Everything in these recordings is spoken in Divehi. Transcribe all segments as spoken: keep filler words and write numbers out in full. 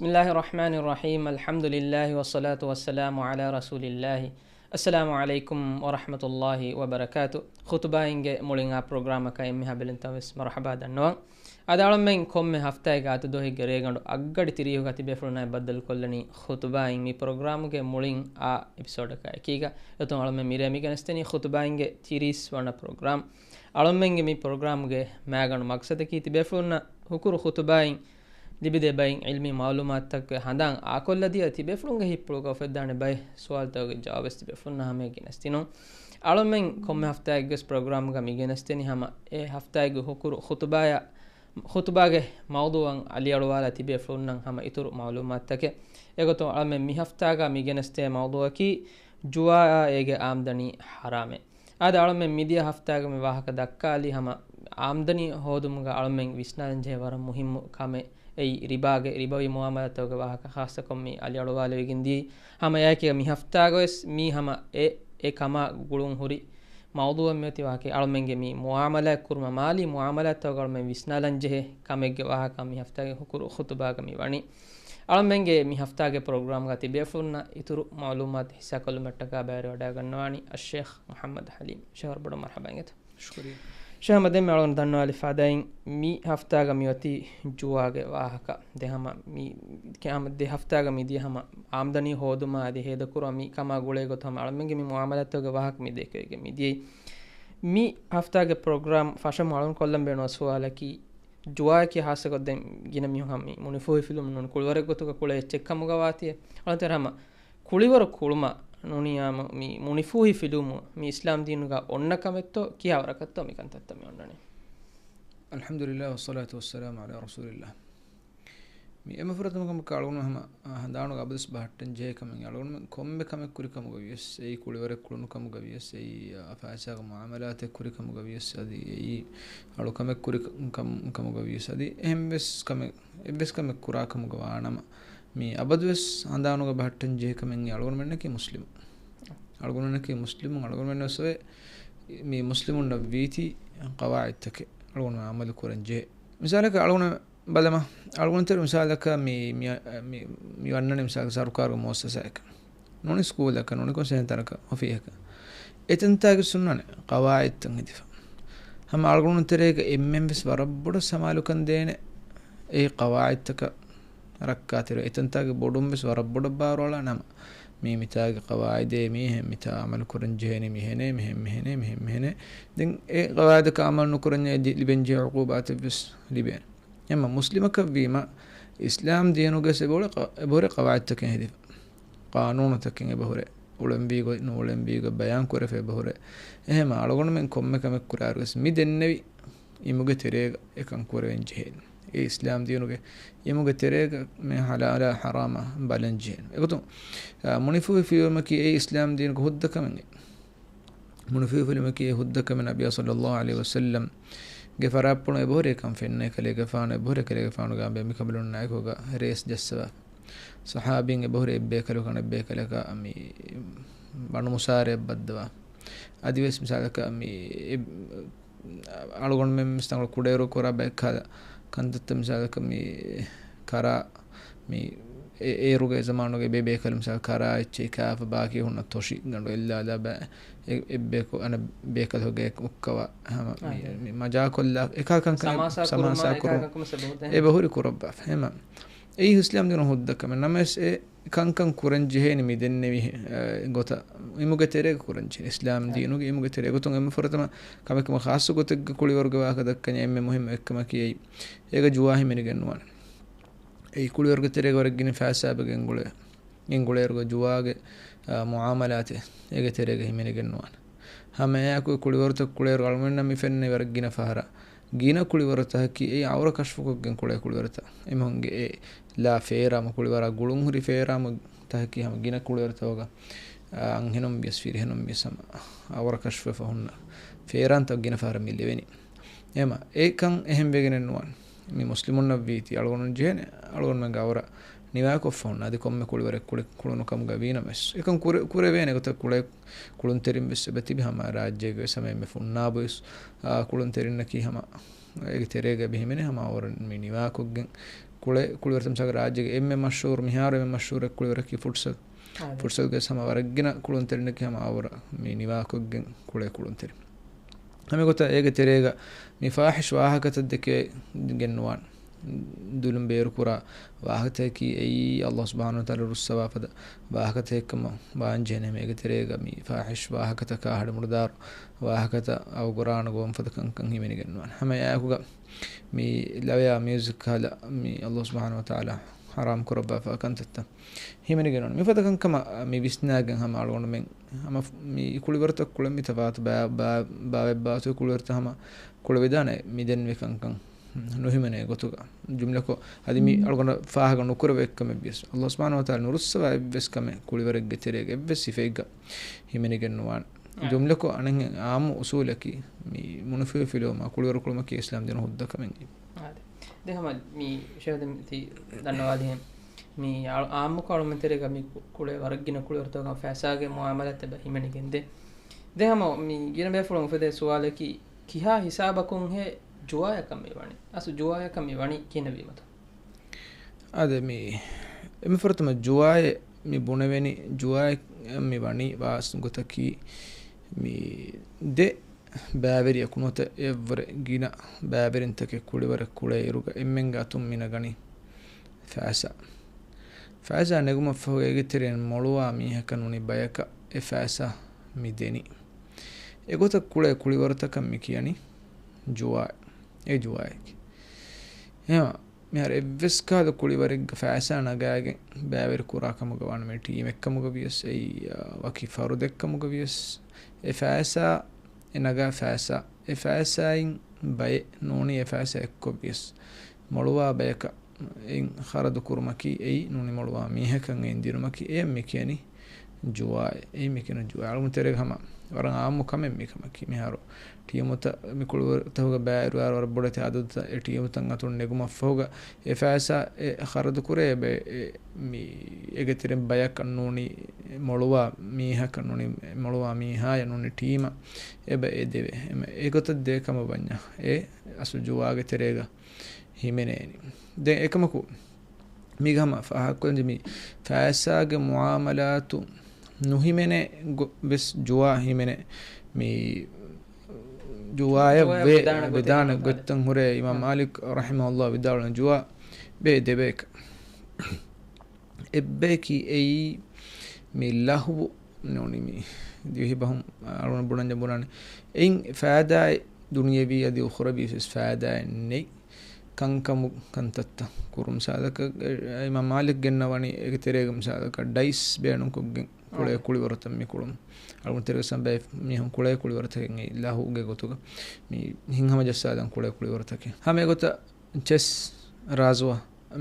بسم الله الرحمن الرحيم. الحمد لله والصلاة والسلام على رسول الله. السلام عليكم ورحمة الله وبركاته. ޚުޠުބާއިންގެ މުޅިން އާ ޕްރޮގްރާމަކަށް އެންމެހާ ބެލުންތައް ވެސް މަރުޙަބާ ދަންނަވަން. އަދި އަޅަމެން ކޮންމެ ހަފްތާއެއްގެ އަތުދުވަހެއްގެ ރޭގަނޑު އަށްގަޑި ތިރީހުގަ ތިބޭފުޅުންނާއި ބައްދަލުކޮށްލަނީ ޚުޠުބާއިން މި ޕްރޮގްރާމުގެ މުޅިން އާ އެޕިސޯޑަކާ އެކީގަ. އެތުން އަޅަމެން މިރޭ މި ގެނެސްދެނީ ޚުޠުބާއިންގެ ތިރީސް ވަނަ ޕްރޮގްރާމް. އަޅަމެންގެ މި ޕްރޮގްރާމުގެ މައިގަނޑު މަގްސަދަކީ ތިބޭފުޅުންނަށް ހުކުރު ޚުޠުބާއިން ލިބިދޭ ބައިން ޢިލްމީ މަޢުލޫމާތުތަކުގެ ހަނދާން އާކޮށްލަދިޔަ ތިބޭފުޅުންގެ ހިތްޕުޅުގަ އުފެއްދާނެ ބައެއް ސުވާލުތަކުގެ ޖަވާބުވެސް ތިބޭފުޅުންނާ ހަމަޔަށް ގެނެސްދިނުން. އަޅަމެން ކޮންމެ ހަފްތާއެއްގެސް ޕްރޮގްރާމްގަ މި ގެނެސްދެނީ ހަމަ އެ ހަފްތާއެއްގެ ހުކުރު ޚުޠުބާޔާ، ޚުޠުބާގެ މައުޟޫޢަށް އަލިއަޅުވާލާ ތިބޭފުޅުންނަށް ހަމަ އިތުރު މަޢުލޫމާތުތަކެއް. އެގޮތުން އަޅަމެން މި ހަފްތާގަ މި ގެނެސްދޭ މައުޟޫޢަކީ ޖުވާއާ އޭގެ އާމްދަނީ ޙަރާމޭ. އާދެ، އަޅަމެން މިދިޔަ ހަފްތާގަ މި ވާހަކަ ދައްކާލީ ހަމަ އާމްދަނީ ހޯދުމުގަ އަޅަމެން ވިސްނާލަންޖެހޭ ވަރަށް މުހިއްމު ކަމެއް. އެއީ ރިބާގެ، ރިބަވީ މުޢާމަލާތްތަކުގެ ވާހަކަ ޚާއްޞަކޮށް މި އަލިއަޅުވާލެވިގެން ދިޔައީ. ހަމަ އެއާއެކީގަ މި ހަފްތާގަ ވެސް މީ ހަމަ އެ، އެ ކަމާ ގުޅުން ހުރި މައުޟޫޢެއް މިއޮތީ ވާހަކަ އަޅަމެންގެ މި މުޢާމަލާތް ކުރުމަށް މާލީ މުޢާމަލާތްތަކުގަ އަޅަމެން ވިސްނާލަންޖެހޭ ކަމެއްގެ ވާހަކަ މި ހަފްތާގެ ހުކުރު ޚުޠުބާގަ މި ވަނީ. އަޅަމެންގެ މި ހަފްތާގެ ޕްރޮގްރާމްގަ ތިބޭފުޅުންނަށް އިތުރު މަޢުލޫމާތު ހިއްސާކޮށްލުމަށްޓަކާ ބައިވެރިވަޑައިގަންނަވާނީ އައްޝޭޚް މުޙައްމަދު ޙަލީމް. ޝޭޚް ވަރަށް ބޮޑަށް މަރުޙަބާ އިނގޭތޯ. ޝުކުރިއްޔާ. ޝޭޚް އަހްމަދު، ދެންމެ އަޅުގަނޑު ދަންނަވާލި ފަދައިން މި ހަފްތާގަ މި އޮތީ ޖުވާގެ ވާހަކަ. ދެން ހަމަ މި، ކިޔާމަ ދެ ހަފްތާގަ މިދިޔަ ހަމަ އާމްދަނީ ހޯދުމާ އަދި ހޭދަކުރުމާ މި ކަމާ ގުޅޭ ގޮތުން ހަމަ އަޅަމެންގެ މި މުޢާމަލާތުގެ ވާހަކަ މި ދެކެވިގެން މިދިޔައީ. މި ހަފްތާގެ ޕްރޮގްރާމް ފަށަމުން އަޅުން ކޮށްލަން ބޭނުންވާ ސުވާލަކީ، ޖުވާއަކީ ހާއްސަކޮށް ދެން ގިނަ މީހުން ހަމަ މި މުނިފޫހި ފިލުމު ނޫން ކުޅިވަރެއް ގޮތުގަ ކުޅޭ އެއްޗެއް ކަމުގަ ވާތީ. އަޅުންތެރެ ހަމަ ކުޅިވަރު ކުޅުމަށް ނޫނީ ހަމަ މި މުނިފޫހި ފިލުމު މި އިސްލާމް ދީނުގަ އޮންނަ ކަމެއްތޯ ކިހާ ވަރަކަށްތޯ މި ކަންތައްތައް މި އޮންނަނީ؟ الحمد لله والصلاة والسلام على رسول الله. މި އެންމެ ފުރަތަމަ ކަމަކަށް އަޅުގަނޑު ހަމަ، އާ، ހަނދާނުގަ އަބަދުވެސް ބަހައްޓަން ޖެހޭ ކަމެއް އަޅުގަނޑުމެން ކޮންމެ ކަމެއް ކުރި ކަމުގަ ވިޔަސް، އެއީ ކުޅިވަރެއް ކުޅުނު ކަމުގަ ވިޔަސް، އެއީ، އާ، ފައިސާގެ މުޢާމަލާތެއް ކުރި ކަމުގަ ވިޔަސް، އަދި އެއީ އަޅު ކަމެއް ކުރި ކަ-، ކަމު-، ކަމުގަ ވިޔަސް، އަދި އެހެން ވެސް ކަމެއް، އެއްވެސް ކަމެއް ކުރާ ކަމުގަ ވާނަމަ، މި އަބަދުވެސް ހަނދާނުގަ ބަހައްޓަން ޖެހޭ ކަމެއް އަޅުގަނޑުމެންނަކީ މުސްލިމު. އަޅުގަނޑުމެންނަކީ މުސްލިމުން، އަޅުގަނޑުމެން ވެސް އޮވޭ މި މުސްލިމުންނަށް ވީތީ ޤަވާޢިދުތަކެއް އަޅުގަނޑު ޢަމަލު ކުރަން ޖެހޭ. މިސާލަކަށް އަޅުގަނޑު ބަލަމާ، އަޅުގަނޑު ތެރެ މިސާލަކަށް މި، މި، މި، މި ވަންނަނީ މިސާލަކަށް ސަރުކާރުގެ މުއައްސަސާއަކަށް. ނޫނީ ސްކޫލަކަށް، ނޫނީ ކޮން ސެންތަރަކަށް، އޮފީހަކަށް. އެތަންތާގެ ސުންނަނެ ޤަވާޢިދުތައް ހެދިފަ. ހަމަ އަޅުގަނޑު ތެރޭގަ އެންމެން ވެސް ވަރަށް ބޮޑަށް ސަމާލުކަން ދޭނެ އެ ޤަވާޢިދުތަކަށް ރައްކާތެރި އެތަންތާގެ ބޮޑުން ވެސް ވަރަށް ބޮޑަށް ބާރުއަޅާ ނަމަ، މީ މިތާގެ ޤަވާޢިދޭ، މީހެއް މިތާ ޢަމަލު ކުރަން ޖެހޭނީ މިހެނޭ، މިހެން، މިހެނޭ، މިހެން، މިހެނޭ. ދެން އެ ޤަވާޢިދަކަށް ޢަމަލު ނުކުރަންޏާ ލި-، ލިބެން ޖެހޭ ޢުޤޫބާތެއް ވެސް ލިބޭނެ. އެމަ މުސްލިމަކަށް ވީމަ، އިސްލާމް ދީނުގެ އެބަހުރި ޤަ-، އެބަހުރި ޤަވާޢިދުތަކެއް ހެދިފަ. ޤާނޫނުތަކެއް އެބަހުރެ، އުޅެންވީގޮތް، ނުއުޅެންވީގޮތް ބަޔާން ކުރެފަ އެބަހުރެ. އެހެމަ އަޅުގަނޑުމެން ކޮންމެ ކަމެއް ކުރާއިރުވެސް މި ދެންނެވި އިމުގެ ތެރޭގަ އެކަން ކުރެވެން ޖެހޭނެ. އެ އިސްލާމް ދީނުގެ އިމުގެ ތެރޭގަ މި ޙަލާލާ ޙަރާމާ ބަލަން ޖެހޭނެ. އެގޮތުން، އާ، މުނިފޫހި ފިލުމަކީ އެ އިސްލާމް ދީނުގެ ހުއްދަ ކަމެއް. މުނިފޫހި ފިލުމަކީ އެ ހުއްދަ ކަމެއް. ނަބިއްޔާ ޞައްލައްލާހު ޢަލައިހި ވަސައްލަމްގެ ފަރާތްޕުޅުން އެބަހުރި އެކަން ފެންނަ އެކަލޭގެފާނު، އެބަހުރި އެކަލޭގެފާނުގެ އަނބި މިކަނބަލުންނާއެކުގަ ރޭސް ޖައްސަވާ. ޞަޙާބީން އެބަހުރި އެއްބޭކަލަކު އަނެއްބޭކަލަކާ މި ބަނޑު މުސާރައެއް ބައްދަވާ. އަދިވެސް މިސާލަކަށް މި އެ-، އަޅުގަނޑުމެން ވެސް ތަންކޮޅު ކުޑައިރު ކުރާ ބައެއް ކަ-، ކަންތައްތައް މިސާލަކަށް މި ކަރާ މި އެ-، އޭރުގެ ޒަމާނުގެ ބޭބޭކަލު މިސާލަކަށް ކަރާ އެއްޗެއް ކާފަ ބާކީ ހުންނަ ތޮށި ގަނޑު އެއްލާލާ ބަ-، އެ-، އެއްބޭކު އަނެއް ބޭކަލުގެ އުއްކަވާ ހަމަ މި، އާ، މި މަޖާކޮށްލާ އެކާ ކަންކަން ސަމާސާ ކުރުމާ ސަމާސާ ކުރު-، އެކާ ކަންކަމަށް އެބަހުރި ކުރައްވާފަ. ހެމަ އެއީ އިސްލާމް ދީނު ހުއްދަ ކަމެއް ނަމަވެސް އެ ކަންކަން ކުރަން ޖެހޭނީ މި ދެންނެވި، އެ، ގޮތަށް އިމުގެ ތެރޭގަ ކުރަން ޖެހޭ. އިސްލާމް ދީނުގެ އިމުގެ ތެރޭ ގޮތުން އެންމެ ފުރަތަމަ ކަމެއް ކަމަށް ޚާއްޞަ ގޮތެއްގަ ކުޅިވަރުގެ ވާހަކަ ދައްކަން އެންމެ މުހިއްމު އެއްކަމަކީ އެއީ. އޭގަ ޖުވާ ހިމެނިގެން ނުވާނެ. އެއީ ކުޅިވަރުގެ ތެރޭގަ ވަރަށް ގިނަ ފައިސާ އެބަ ގެންގުޅޭ. ގެންގުޅޭއިރުގަ ޖުވާގެ، އާ، މުޢާމަލާތެއް އޭގެ ތެރޭގަ ހިމެނިގެން ނުވާނެ. ހަމައެއާއެކު ކުޅިވަރުތައް ކުޅޭއިރު އަޅުގަނޑުމެންނަށް މި ފެންނަ ވަރަށް ގިނަ ފަހަރަށް ގިނަ ކުޅިވަރުތަކަކީ އެއީ އައުރަ ކަޝްފުކޮށްގެން ކުޅޭ ކުޅިވަރުތައް. އެމީހުންގެ އެ ލާ ފޭރާމު ކުޅިވަރާ ގުޅުންހުރި ފޭރާމު ތަކަކީ ހަމަ ގިނަ ކުޅިވަރުތަކުގަ، އާ، އަންހެނުން ވިޔަސް ފިރިހެނުން ވިޔަސް ހަމަ އަވަރަ ކަޝްފުވެފަ ހުންނަ ފޭރާންތައް ގިނަ ފަހަރަށް މި ލެވެނީ. އެމަ އެކަން އެހެން ވެގެނެއް ނުވާނެ. މި މުސްލިމުންނަށް ވީތީ އަޅުގަނޑުން ޖެހޭނެ، އަޅުގަނޑުމެންގެ އަވަރަ ނިވާކޮށްފަ ހުންނަ އަދި ކޮންމެ ކުޅިވަރެއް ކުޅެ-، ކުޅުނު ކަމުގަ ވީނަމަވެސް. އެކަން ކުރެ-، ކުރެވޭނެ ގޮތަށް ކުޅޭ-، ކުޅުންތެރިން ވެސް އެބަ ތިބި ހަމަ ރާއްޖޭގެ ވެސް ހަމަ އެންމެ ފުންނާބު ވެސް، އާ، ކުޅުންތެރިންނަކީ ހަމަ އޭގެ ތެރޭގަ އެބަ ހިމެނޭ ހަމަ އަވަރަ މި ނިވާކޮށްގެން ކުޅޭ ކުޅިވަރުތައް މިސާލަކަށް ރާއްޖޭގެ އެންމެ މަޝްހޫރު މިހާރު އެންމެ މަޝްހޫރު ކުޅިވަރަކީ ފުޓްސަލް. އާދެ. ފުޓްސަލްގެ ހަމަ ވަރަށްގިނަ ކުޅުންތެރިންނަކީ ހަމަ އާވަރަށް މި ނިވާކޮށްގެން ކުޅޭ ކުޅުންތެރިން. ހަމަ ގޮތަށް އޭގެ ތެރޭގަ މި ފާހިޝް ވާހަކަތައް ދެކެ ގެންނުވާން. ދުލުން ބޭރުކުރާ ވާހަކަތަކީ އެއީ އައްލާހު ސުބްޙާނަހޫ ވަތަޢާލާ ރުއްސަވާފަދަ ވާހަކަތަކެއްކަމަށް ވާންޖެހޭނެ. ހަމަ އޭގެ ތެރޭގަ މި ފާހިޝް ވާހަކަތަކާ ހަޑިމުޑުދާރު ވާހަކަތައް އަވަގުރާން ގޮވަން ފަދަ ކަންކަން ހިމެނިގެންނުވާން. ހަމަ އެއާއެކުގަ މި ލަވަޔާ މިއުޒިކް ކަހަލަ މި އައްލާހު ސުބްޙާނަހޫ ވަތަޢާލާ ޙަރާމް ކުރައްވާފާ ކަންތައްތައް ހިމެނިގެންނުވާނެ. މިފަދަ ކަންކަމަށް މި ވިސްނާގެން ހަމަ އަޅުގަނޑުމެން ހަމަ މި ކުޅިވަރުތައް ކުޅެން މި ތަފާތު ބާ-، ބާ-، ބާވަތްބާތު ކުޅިވަރުތައް ހަމަ ކުޅެވިދާނެ މި ދެންވި ކަންކަން ނުހިމެނޭ ގޮތުގަ. ޖުމްލަކޮށް އަދި މި އަޅުގަނޑަށް ފާހަގަ ނުކުރެވޭ އެއްކަމެއްވިޔަސް، އައްލާހު ސުބްޙާނަހޫ ވަތަޢާލާ ނުރުއްސަވާ އެއްވެސް ކަމެއް ކުޅިވަރެއްގެ ތެރޭގަ އެއްވެސް ސިފައެއްގަ ހިމެނިގެންނުވާނެ. އާ. ޖުމްލަކޮށް އަނެއް އާއްމު އުސޫލަކީ މި މުނިފުހި ފިލުވުމާ ކުޅިވަރު ކުޅުމަކީ އިސްލާމް ދީނު ހުއްދަ ކަމެއް. އާދެ. ދެން ހަމަ މި ޝޭޚް ދެން ތި ދަންނަވާލިހެން މި އާ-، އާއްމުކޮށް އަޅުމެން ތެރޭގަ މި ކު-، ކުޅޭ ވަރަށް ގިނަ ކުޅިވަރުތަކަށް ފައިސާގެ މުއާމަލާތްތައް ހިމެނިގެންދޭ. ދެން ހަމަ މި ގިނަ ބޭފުޅުން އުފެދޭ ސުވާލަކީ، ކިހާ ހިސާބަކުންހޭ ޖުވާއަކަށް މި ވަނީ؟ އަސްލު ޖުވާއަކަށް މި ވަނީ ކިހިނެއްވީމަތަ؟ އާދެ، މި އެންމެ ފުރަތަމަ ޖުވާއޭ މި ބުނެވެނީ، ޖުވާއަށް މި ވަނީ ވާސް ގޮތަކީ، މި ދެ ބައިވެރިޔަކު ނުވަތަ އެއަށްވުރެ ގިނަ ބައިވެރިންތަކެއް ކުޅިވަރެއް ކުޅޭ އިރުގަ އެންމެންގެ އަތުން މި ނަގަނީ ފައިސާ. ފައިސާ ނެގުމަށްފަހު އޭގެ ތެރެއިން މޮޅުވާ މީހަކަށް ނޫނީ ބަޔަކަށް އެ ފައިސާ މި ދެނީ. އެގޮތަށް ކުޅޭ ކުޅިވަރުތަކަށް މި ކިޔަނީ ޖުވާ. އެ ޖުވާއަކީ. އެހެން މިހާރު އެއްވެސް ކަހަލަ ކުޅިވަރެއްގަ ފައިސާ ނަގާގެން ބައިވެރި ކުރާ ކަމުގަ ވާނަމަ، ޓީމެއް ކަމުގަ ވިޔަސް، އެއީ، އާ، ވަކި ފަރުދެއް ކަމުގަ ވިޔަސް، އެ ފައިސާ، އެ ނަގާ ފައިސާ، އެ ފައިސާއިން ބައެއް ނޫނީ އެ ފައިސާ އެއްކޮށް ވިޔަސް، މޮޅުވާ ބަޔަކަށް އެއިން ޚަރަދު ކުރުމަކީ، އެއީ ނޫނީ މޮޅުވާ މީހަކަށް އެއިން ދިނުމަކީ، އެޔަށް މި ކިޔަނީ ޖުވާއޭ. އެއީ މި ކިޔަނީ ޖުވާ. އަޅުގަނޑު ތެރޭގަ ހަމަ ވަރަށް އާއްމު ކަމެއް މި ކަމަކީ. މިހާރު ޓީމުތައް މި ކުޅިވަރުތަކުގަ ބައިވެރިވާ ވަރަށް ބޮޑެތި އަދަދުތައް އެ ޓީމުތައް އަތުން ނެގުމަށްފަހުގަ އެ ފައިސާ އެ ޚަރަދު ކުރޭ އެބަ އެ މި އޭގެ ތެރެއިން ބަޔަކަށް ނޫނީ މޮޅުވާ މީހަކަށް ނޫނީ މޮޅުވާ މީހާޔަށް ނޫނީ ޓީމަށް އެބަ އެ ދެވޭ. އެމަ އެގޮތަށް ދޭ ކަމަށް ވަންޏާ އެ އަސްލު ޖުވާގެ ތެރޭގަ ހިމެނޭނީ. ދެން އެކަމަކު މީގަ ހަމަ ފާހަގަކޮށްލަންޖެ މި ފައިސާގެ މުއާމަލާތު ނުހިމެނޭ ގޮ-، ވެސް ޖުވާ ހިމެނޭ. މި ޖުވާއަށް ޖުވާއަށް ވެ-، ވެދާނެ ގޮތެއް ވެދާނެ ހަމަ ގޮތްތައް ހުރޭ އިމާމް މާލިކް ރަޙިމަހުﷲ ވިދާޅުވަނީ ޖުވާ ބޭ ދެބޭކަށް. އެއްބަޔަކީ އެއީ މި ލަހުވު ނޫނީ މި ދިވެހި ބަހުން އަޅުގަނޑު ބުނަންޖެ ބުނާނެ. އެއިން ފައިދާއެއް ދުނިޔެވީ އަދި އުޚްރަވީ ވެސް ފައިދާއެއް ނެތް. ކަންކަމު ކަންތައްތައް ކުރުން. މިސާލަކަށް، އެ، އިމާމް މާލިކް ގެންނަވަނީ އޭގެ ތެރޭގަ މިސާލަކަށް ޑައިސް ބޭނުންކޮށްގެން ކުޅޭ އާ. ކުޅިވަރުތައް މި ކުޅުން. އަޅުގަނޑު ތެރޭގަ ސަމް ބައެއް މީހުން ކުޅޭ ކުޅިވަރުތަކެއް އެއީ ލަހުގެ ގޮތުގަ މި ހިތްހަމަޖައްސާލަން ކުޅޭ ކުޅިވަރުތަކެއް. ހަމަ އެގޮތަށް ޗެސް، ރާޒުވާ،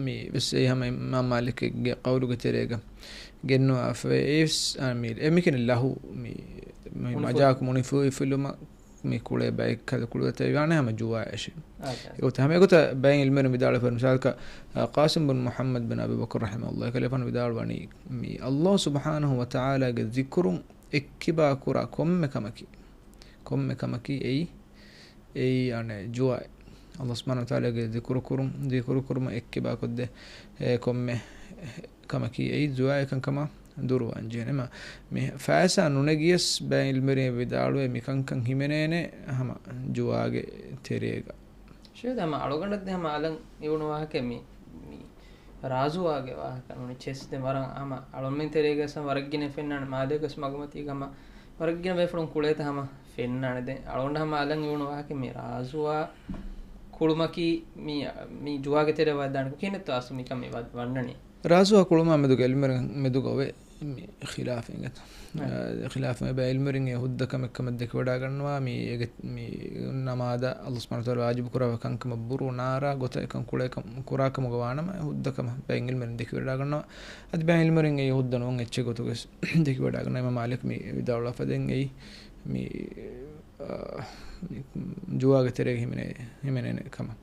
މި ވެސް އެއީ ހަމަ އިމާމް މާލިކެއްގެ ޤައުލުގެ ތެރޭގަ ގެންނުވާފައި. އެވެސް، އާ، މި އެ މި ކިޔަނީ ލަހު، މި، މި މުނިފު- މަޖާކު މުނިފުހިފިލުމަށް މި ކުޅޭ ބައެއް ކަލަ ކުޅިވަރުތައް ވާނެ ހަމަ ޖުވާއަށެއް. އާ، އާ. އެގޮތަށް ހަމަ އެގޮތަށް ބައެއް ޢިލްމުވެރިން ވިދާޅުވެފަ މިސާލަކަށް، އާ، ޤާސިމް ބިން މުޙައްމަދު ބިން އަބީ ބަކުރު ރަޙިމަހުﷲ ކަލޭފާނު ވިދާޅުވަނީ މި ﷲ ސުބްޙާނަހޫ ވަތަޢާލާގެ ޛިކުރުން އެއްކިބާ ކުރާ ކޮންމެ ކަމަކީ، ކޮންމެ ކަމަކީ އެއީ، އެއީ އަނެއް ޖުވާއެއް. ﷲ ސުބްޙާނަހޫ ވަތަޢާލާގެ ޛިކުރު ކުރުން، ޛިކުރު ކުރުމަށް އެއްކިބާ ކޮށްދޭ، އެ، ކޮންމެ ކަމަކީ އެއީ ޖުވާއެއް ކަންކަމަށް ދުރުވާންޖެހޭނެ. މި ފައިސާ ނުނެގިޔަސް ބައެއް ޢިލްމުވެރިން ވިދާޅުވޭ މި ކަންކަން ހިމެނޭނެ ހަމަ ޖުވާގެ ތެރޭގަ. ޝޭޚް ހަމަ އަޅުގަނޑަށް ދެ ހަމަ އަލަށް އިވުނު ވާހަކަ މި، މި ރާޒުވާގެ ވާހަކަ ނޫނީ ޗެސް ދެ ވަރަށް ހަމަ އަޅުމެން ތެރޭގަސް ވަރަށް ގިނަ ފެންނާނެ މާލޭގަސް މަގުމަތީގަ ހަމަ ވަރަށް ގިނަ ބޭފުޅުން ކުޅޭތަ ހަމަ ފެންނާނެ. ދެ އަޅުގަނޑަށް ހަމަ އަލަށް އިވުނު ވާހަކަ މި ރާޒުވާ ކުޅުމަކީ މި، މި ޖުވާގެ ތެރެ ވަދާނެ ކިހިނެއްތޯ އަސްލު މިކަން މި ވަ-، ވަންނަނީ. ރާޒުވާ ކުޅުމާ މެދުގަ ޢިލްމުވެރިން މެދުގަ އޮވޭ މި ޚިލާފެއް އިނގޭތަ؟ އާ، ޚިލާފެއް އެބަ ޢިލްމުވެރިން އެ ހުއްދަ ކަމެއް ކަމަށް ދެކިވަޑައިގަންނަވާ، މި އޭގެ، މި ނަމާދަށް ﷲ ސުބްޙާނަހޫ ވަތަޢާލާ ވާޖިބު ކުރާ ކަންކަމަށް ބުރޫ ނާރާ ގޮތަށް އެކަން ކުޅޭ ކަމަ-، ކުރާ ކަމުގަ ވާނަމަ ހުއްދަ ކަމަށް ބައެއް ޢިލްމުވެރިން ދެކިވަޑައިގަންނަވާ. އަދި ބައެއް ޢިލްމުވެރިން އެ ހުއްދަ ނޫން އެއްޗެއް ގޮތުގަ ދެކިވަޑައިގަންނަވާ. އިމާމް މާލިކް މި ވިދާޅުވާފަ ދެން އެއީ މި، އާ، މި ޖުވާގެ ތެރޭގަ ހިމެނޭ، ހިމެނޭނެ ކަމަށް.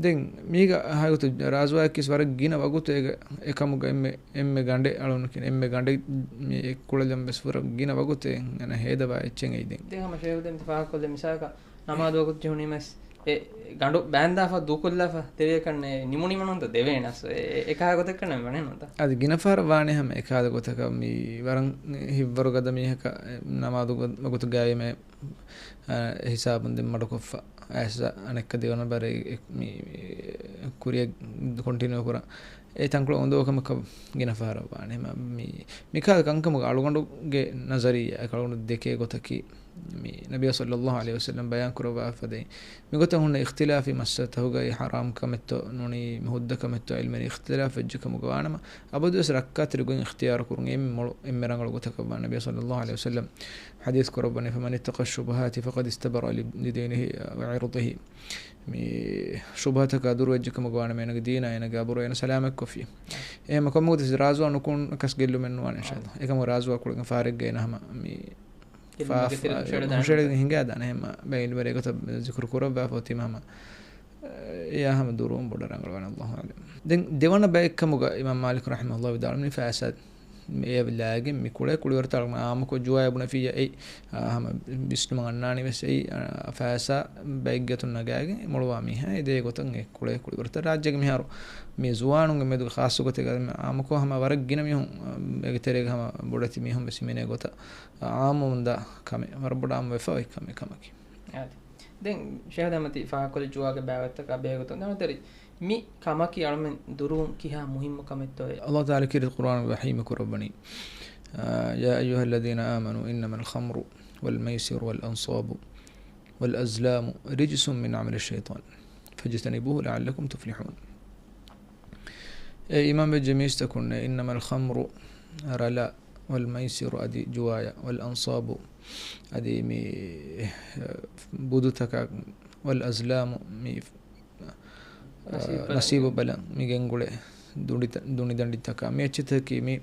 ދެން މީގަ ހަގީގަތު ރާޒުވާއަކީ ވަރަށް ގިނަ ވަގުތެއް އެ ކަމުގަ އެންމެ، އެންމެ ގަނޑެއް އަޅުން ކިޔަން، އެންމެ ގަނޑެއް މި ކުޅެލަން ވެސް ވަރަށް ގިނަ ވަގުތެއް އަނެއް ހޭދަވާ އެއްޗެއް އެއީ ދެން. ދެން ހަމަ ޝޭޚް ދެން ފާހަގަކޮށްލެ މިސާލަކަށް ނަމާދު ވަގުތު ޖެހުނީމަސް އެ ގަނޑު ބާންދާފަ ދޫކޮށްލާފަ ތެރެއަކަށް ނިމުނީމަ ނޫންތަ ދެވޭނަސް. އެ، އެކާ ގޮތަކަށް ވަނެ ނޫންތަ؟ އަދި ގިނަ ފަހަރަށް ވާނެ ހަމަ އެކާ ގޮތަކަށް މި ވަރަށް ހިތްވަރު ގަދަ މީހަކަށް ނަމާދު ވަގުތު ގާއިމެ އެ ހިސާބުން ދެން މަޑުކޮށްފަ. އައިސް އަނެއްކާ ދެވަނަ ބަރެއް މި ކުރިއަށް ކޮންޓިނިއު ކުރަން. އެ ތަންކޮޅު އުނދަގޫ ކަމަކަށް ގިނަ ފަހަރަށް ވާނެ. މި، މިކާ ކަންކަމުގެ އަޅުގަނޑުގެ ނަޒަރިއްޔާ، އަޅުގަނޑު ދެކޭ ގޮތަކީ، މި ނަބިއްޔާ ޞައްލައްލާހު ޢަލައިހި ވަސައްލަމް ބަޔާން ކުރައްވާފަދައި، މިގޮތަށް ހުންނަ އިޚްތިލާފީ މައްސަލަތަކުގައި ޙަރާމް ކަމެއްތޯ ނޫނީ މި ހުއްދަ ކަމެއްތޯ ޢިލްމެއް ނެތް އިޚްތިލާފް ވެއްޖެ ކަމުގަ ވާނަމަ، އަބަދުވެސް ރައްކާތެރި ގޮތް އިޚްތިޔާރު ކުރުން އެންމެ މޮޅު އެންމެ ރަނގަޅު ގޮތަކަށް ވާނެ. ނަބިއްޔާ ޞައްލައްލާހު ޢަލައިހި ވަސައްލަމް ޙަދީޘް ކުރައްވަނީ، فمن اتقى الشبهات فقد استبرأ لدينه وعرضه. މި ޝުބުހަތަކާ ދުރުވެއްޖެ ކަމުގަ ވާނަމަ އޭނަގެ ދީނާ އޭނަގެ އަބުރު އޭނަ ސަލާމަތްކޮށްފި. އެހެންމަ ކޮންމެ ގޮތެއް ރާޒުވާ ނުކުން ކަސް ގެއްލުމެއް ނުވާނެ އިންޝާﷲ. އެކަމު ރާޒުވާ ކުޅެގެން ފާރެއްގަ އޭނަ ހަމަ މި އިލްމުގެ ތެރެއިން ހުށައެޅިދާނެ. ހުށައެޅިގެން ހިނގާދާނެ. އެހެންމަ ބައެއް އިލްމުވެރިން އެގޮތަށް ޒިކުރު ކުރައްވާފަ އޮތީމަ ހަމަ އެޔާ ހަމަ ދުރުވުން ބޮޑަށް ރަނގަޅުވާނެ. ﷲ أعلم. ދެން ދެވަނަ ބައެއްކަމުގަ އިމާމް މާލިކު ރަޙިމަހުﷲ ވިދާޅުވަނީ ފައިސާ އެޔަށް ލާގެން މި ކުޅޭ ކުޅިވަރުތައް އާއްމުކޮށް ޖުވާޔާ ބުނެފިއްޔާ އެއީ، އާ، ހަމަ ވިސްނުމަށް އަންނާނީ ވެސް އެއީ، އާ، ފައިސާ ބައެއްގެ އަތުން ނަގާގެން މޮޅުވާ މީހާ އެ ދޭ ގޮތަށް އެ ކުޅޭ ކުޅިވަރުތައް ރާއްޖޭގެ މިހާރު މި ޒުވާނުންގެ މެދުގަ ޚާއްޞަ ގޮތެއްގަ އާއްމުކޮށް ހަމަ ވަރަށް ގިނަ މީހުން، އާ، އޭގެ ތެރޭގަ ހަމަ ބޮޑެތި މީހުން ވެސް ހިމެނޭ ގޮތަށް، އާ، އާއްމުވަމުންދާ ކަމެއް، ވަރަށް ބޮޑަށް އާއްމުވެފަ އޮތް ކަމެއް ކަމަކީ. އާދެ. ދެން ޝޭޚް ދަމަތި ފާހަގަކޮށްލި ޖުވާގެ ބާވަތްތަކާ ބެހޭގޮތުން ދަނޑުތެރި މި ކަމަކީ އަޅަމެން ދުރުވުން ކިހާ މުހިއްމު ކަމެއްތޯއޭ؟ ﷲ ތަޢާލާ ކީރިތި ޤުރްއާނުގަ ވަޙީ ކުރައްވަނީ، އާ، يا أيها الذين آمنوا إنما الخمر والميسر والأنصاب والأزلام رجس من عمل الشيطان فاجتنبوه لعلكم تفلحون. އޭ އީމާންވެއްޖެ މީސްތަކުންނޭ، إنما الخمر ރަލާ، والميسر އަދި ޖުވާޔާ، والأنصاب އަދި މި، އަ، ބުދުތަކާ، والأزلام މި، އަ، ނަސީބު ބަލަން. ނަސީބު ބަލަން މި ގެންގުޅޭ ދުނި، ދުނިދަނޑިތަކާ މި އެއްޗިތަކީ މި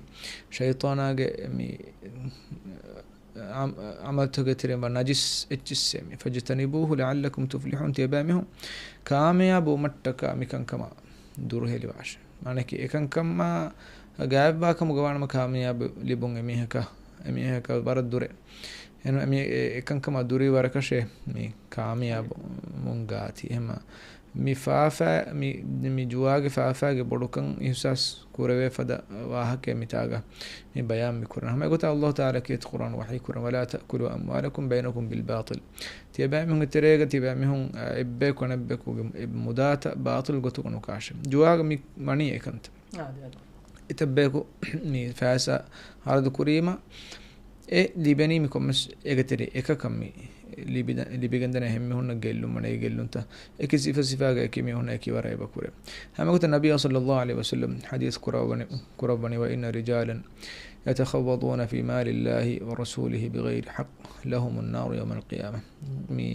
ޝައިޠާނާގެ މި، އަ، އަމަލްތަކުގެ ތެރެއިން ވާ ނަޖިސް އެއްޗިއްސޭ މި. فاجتنبوه لعلكم تفلحون ތިޔަބައިމީހުން ކާމިޔާބު ވުމަށްޓަކާ މިކަންކަމާ ދުރުހެލިވާށެ. މާނައަކީ އެކަންކަމާ ގާތްވާ ކަމުގަ ވާނަމަ ކާމިޔާބު ލިބުން އެމީހަކަށް، އެމީހަކަށް ވަރަށް ދުރޭ. އެން-، އެމީ-، އެ-، އެކަންކަމާ ދުރި ވަރަކަށޭ މި ކާމިޔާބު މުން ގާތީ. އެހެންމަ މި ފާފާ، މި، މި ޖުވާގެ ފާފާގެ ބޮޑުކަން އިޙްސާސް ކުރެވޭ ފަދަ ވާހަކައެއް މިތާގަ މި ބަޔާން މި ކުރަން. ހަމަ އެގޮތަށް ﷲ ތަޢާލާ ކީރިތި ޤުރްއާނު ވަޙީ ކުރަން، ولا تأكلوا أموالكم بينكم بالباطل. ތިޔަބައިމީހުންގެ ތެރޭގަ ތިޔަބައިމީހުން، އަ، އެއްބަޔަކު އަނެއްބަޔަކުގެ އެ މުދާތައް ބާޠިލް ގޮތުގަ ނުކާށެ. ޖުވާގަ މި ވަނީ އެކަންތައް. އާދެ، އާދެ. އެތައްބަޔަކު މި ފައިސާ ހަރަދު ކުރީމަ، އެ ލިބެނީ މި ކޮންމެސް އޭގެ ތެރޭ އެކަކަށް މި ލިބިދަ-، ލިބިގެންދަނީ އެހެންމީހުންނަށް ގެއްލުން ވަނީ ގެއްލުންތައް އެކި ސިފަ ސިފާގެ އެކި މީހުންނަށް އެކި ވަރަށް އެބަ ކުރޭ. ހަމަގޮތަށް ނަބިއްޔާ ޞައްލައްލާހު ޢަލައިހި ވަސައްލަމް ޙަދީޘް ކުރައްވަނި، ކުރައްވަނީ، وإن رجالا يتخوضون في مال الله ورسوله بغير حق لهم النار يوم القيامة. މި،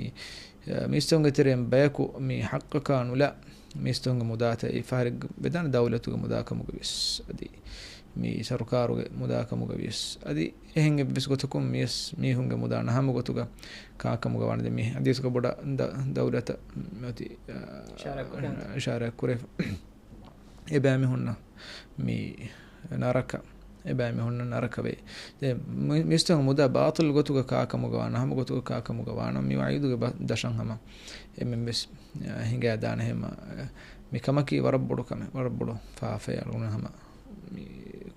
މީސްތަކުންގެ ތެރެއިން ބަޔަކު މި ޙައްޤަކާ ނުލާ މީސްތަކުންގެ މުދާތައް އެއް ފަހަރެއްގަ ވެދާނެ ދައުލަތުގެ މުދާ ކަމުގަ ވިޔަސް، އަދި މި ސަރުކާރުގެ މުދާ ކަމުގަ ވިޔަސް، އަދި އެހެން އެއްވެސް ގޮތަކުން މިޔަސް މީހުންގެ މުދާ ނަހަމަ ގޮތުގަ ކާކަމުގަ ވާނެ. ދެން މި ޙަދީޘްގަ ބޮޑަށް ދަ-، ދައުލަތަށް މި އޮތީ، އާ، އިޝާރާތް ކުރޭ. އިޝާރާތް ކުރޭ. އެބައިމީހުންނަށް މި ނަރަކަ، އެބައިމީހުންނަށް ނަރަކަވޭ. ދެން މި-، މީސްތަކުން މުދާ ބާޠިލް ގޮތުގަ ކާކަމުގަ ވާނަ، ހަމަ ގޮތުގަ ކާކަމުގަ ވާނަ، މި ވަޢީދުގެ ބަ-، ދަށަށް ހަމަ އެންމެން ވެސް، އަ، ހިނގައިދާނެ. ހަމަ، އަ، މި ކަމަކީ ވަރަށް ބޮޑު ކަމެއް، ވަރަށް ބޮޑު ފާފައެއް އަޅުގަނޑު ހަމަ މި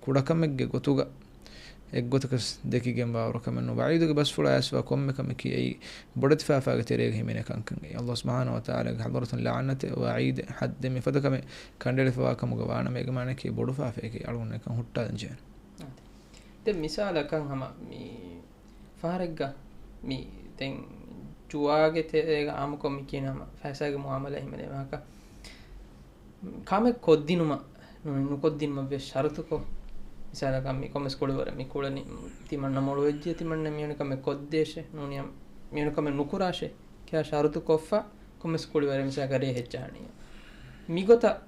ކުޑަކަމެއްގެ ގޮތުގަ އެއްގޮތަކަސް ދެކިގެން ވާވަރު ކަމެއް ނޫން. ވަޢީދުގެ ބަސްފުޅާ އައިސްވާ ކޮންމެ ކަމަކީ އެއީ ބޮޑެތި ފާފާގެ ތެރޭގަ ހިމެނޭ ކަންކަން. ﷲ ސުބްޙާނަހޫ ވަތަޢާލާގެ ޙަޟްރަތުން ލަޢުނަތެއް، ވަޢީދެއް، ޙައްދެއް މިފަދަ ކަމެއް ކަނޑައެޅިފަވާ ކަމުގަ ވާނަމަ، އޭގެ މާނައަކީ ބޮޑު ފާފައެކޭ، އަޅުގަނޑު އެކަން ހުއްޓާލަން ޖެހޭނެ. އާދެ. ދެން މިސާލަކަށް ހަމަ މި ފަހަރެއްގަ މި ދެން ޖުވާގެ ތެރޭގަ އާއްމުކޮށް މި ކިޔަނީ ހަމަ ފައިސާގެ މުޢާމަލާ ހިމެނޭ ވާހަކަ. ކަމެއް ކޮށްދިނުމަށް ނޫނީ ނުކޮށްދިނުމަށް ވެސް ޝަރުތުކޮށް، މިސާލަކަށް މި ކޮންމެސް ކުޅިވަރެއް މި ކުޅެނީ ތިމަންނަ މޮޅުވެއްޖެ، ތިމަންނަ މިވެނި ކަމެއް ކޮށްދޭށޭ، ނޫނީ މިވެނި ކަމެއް ނުކުރާށޭ ކިޔާ ޝަރުތުކޮށްފަ ކޮންމެސް ކުޅިވަރެއް މިސާލަކަށް ރޭ ހެއްޗާނީ. މިގޮތަށް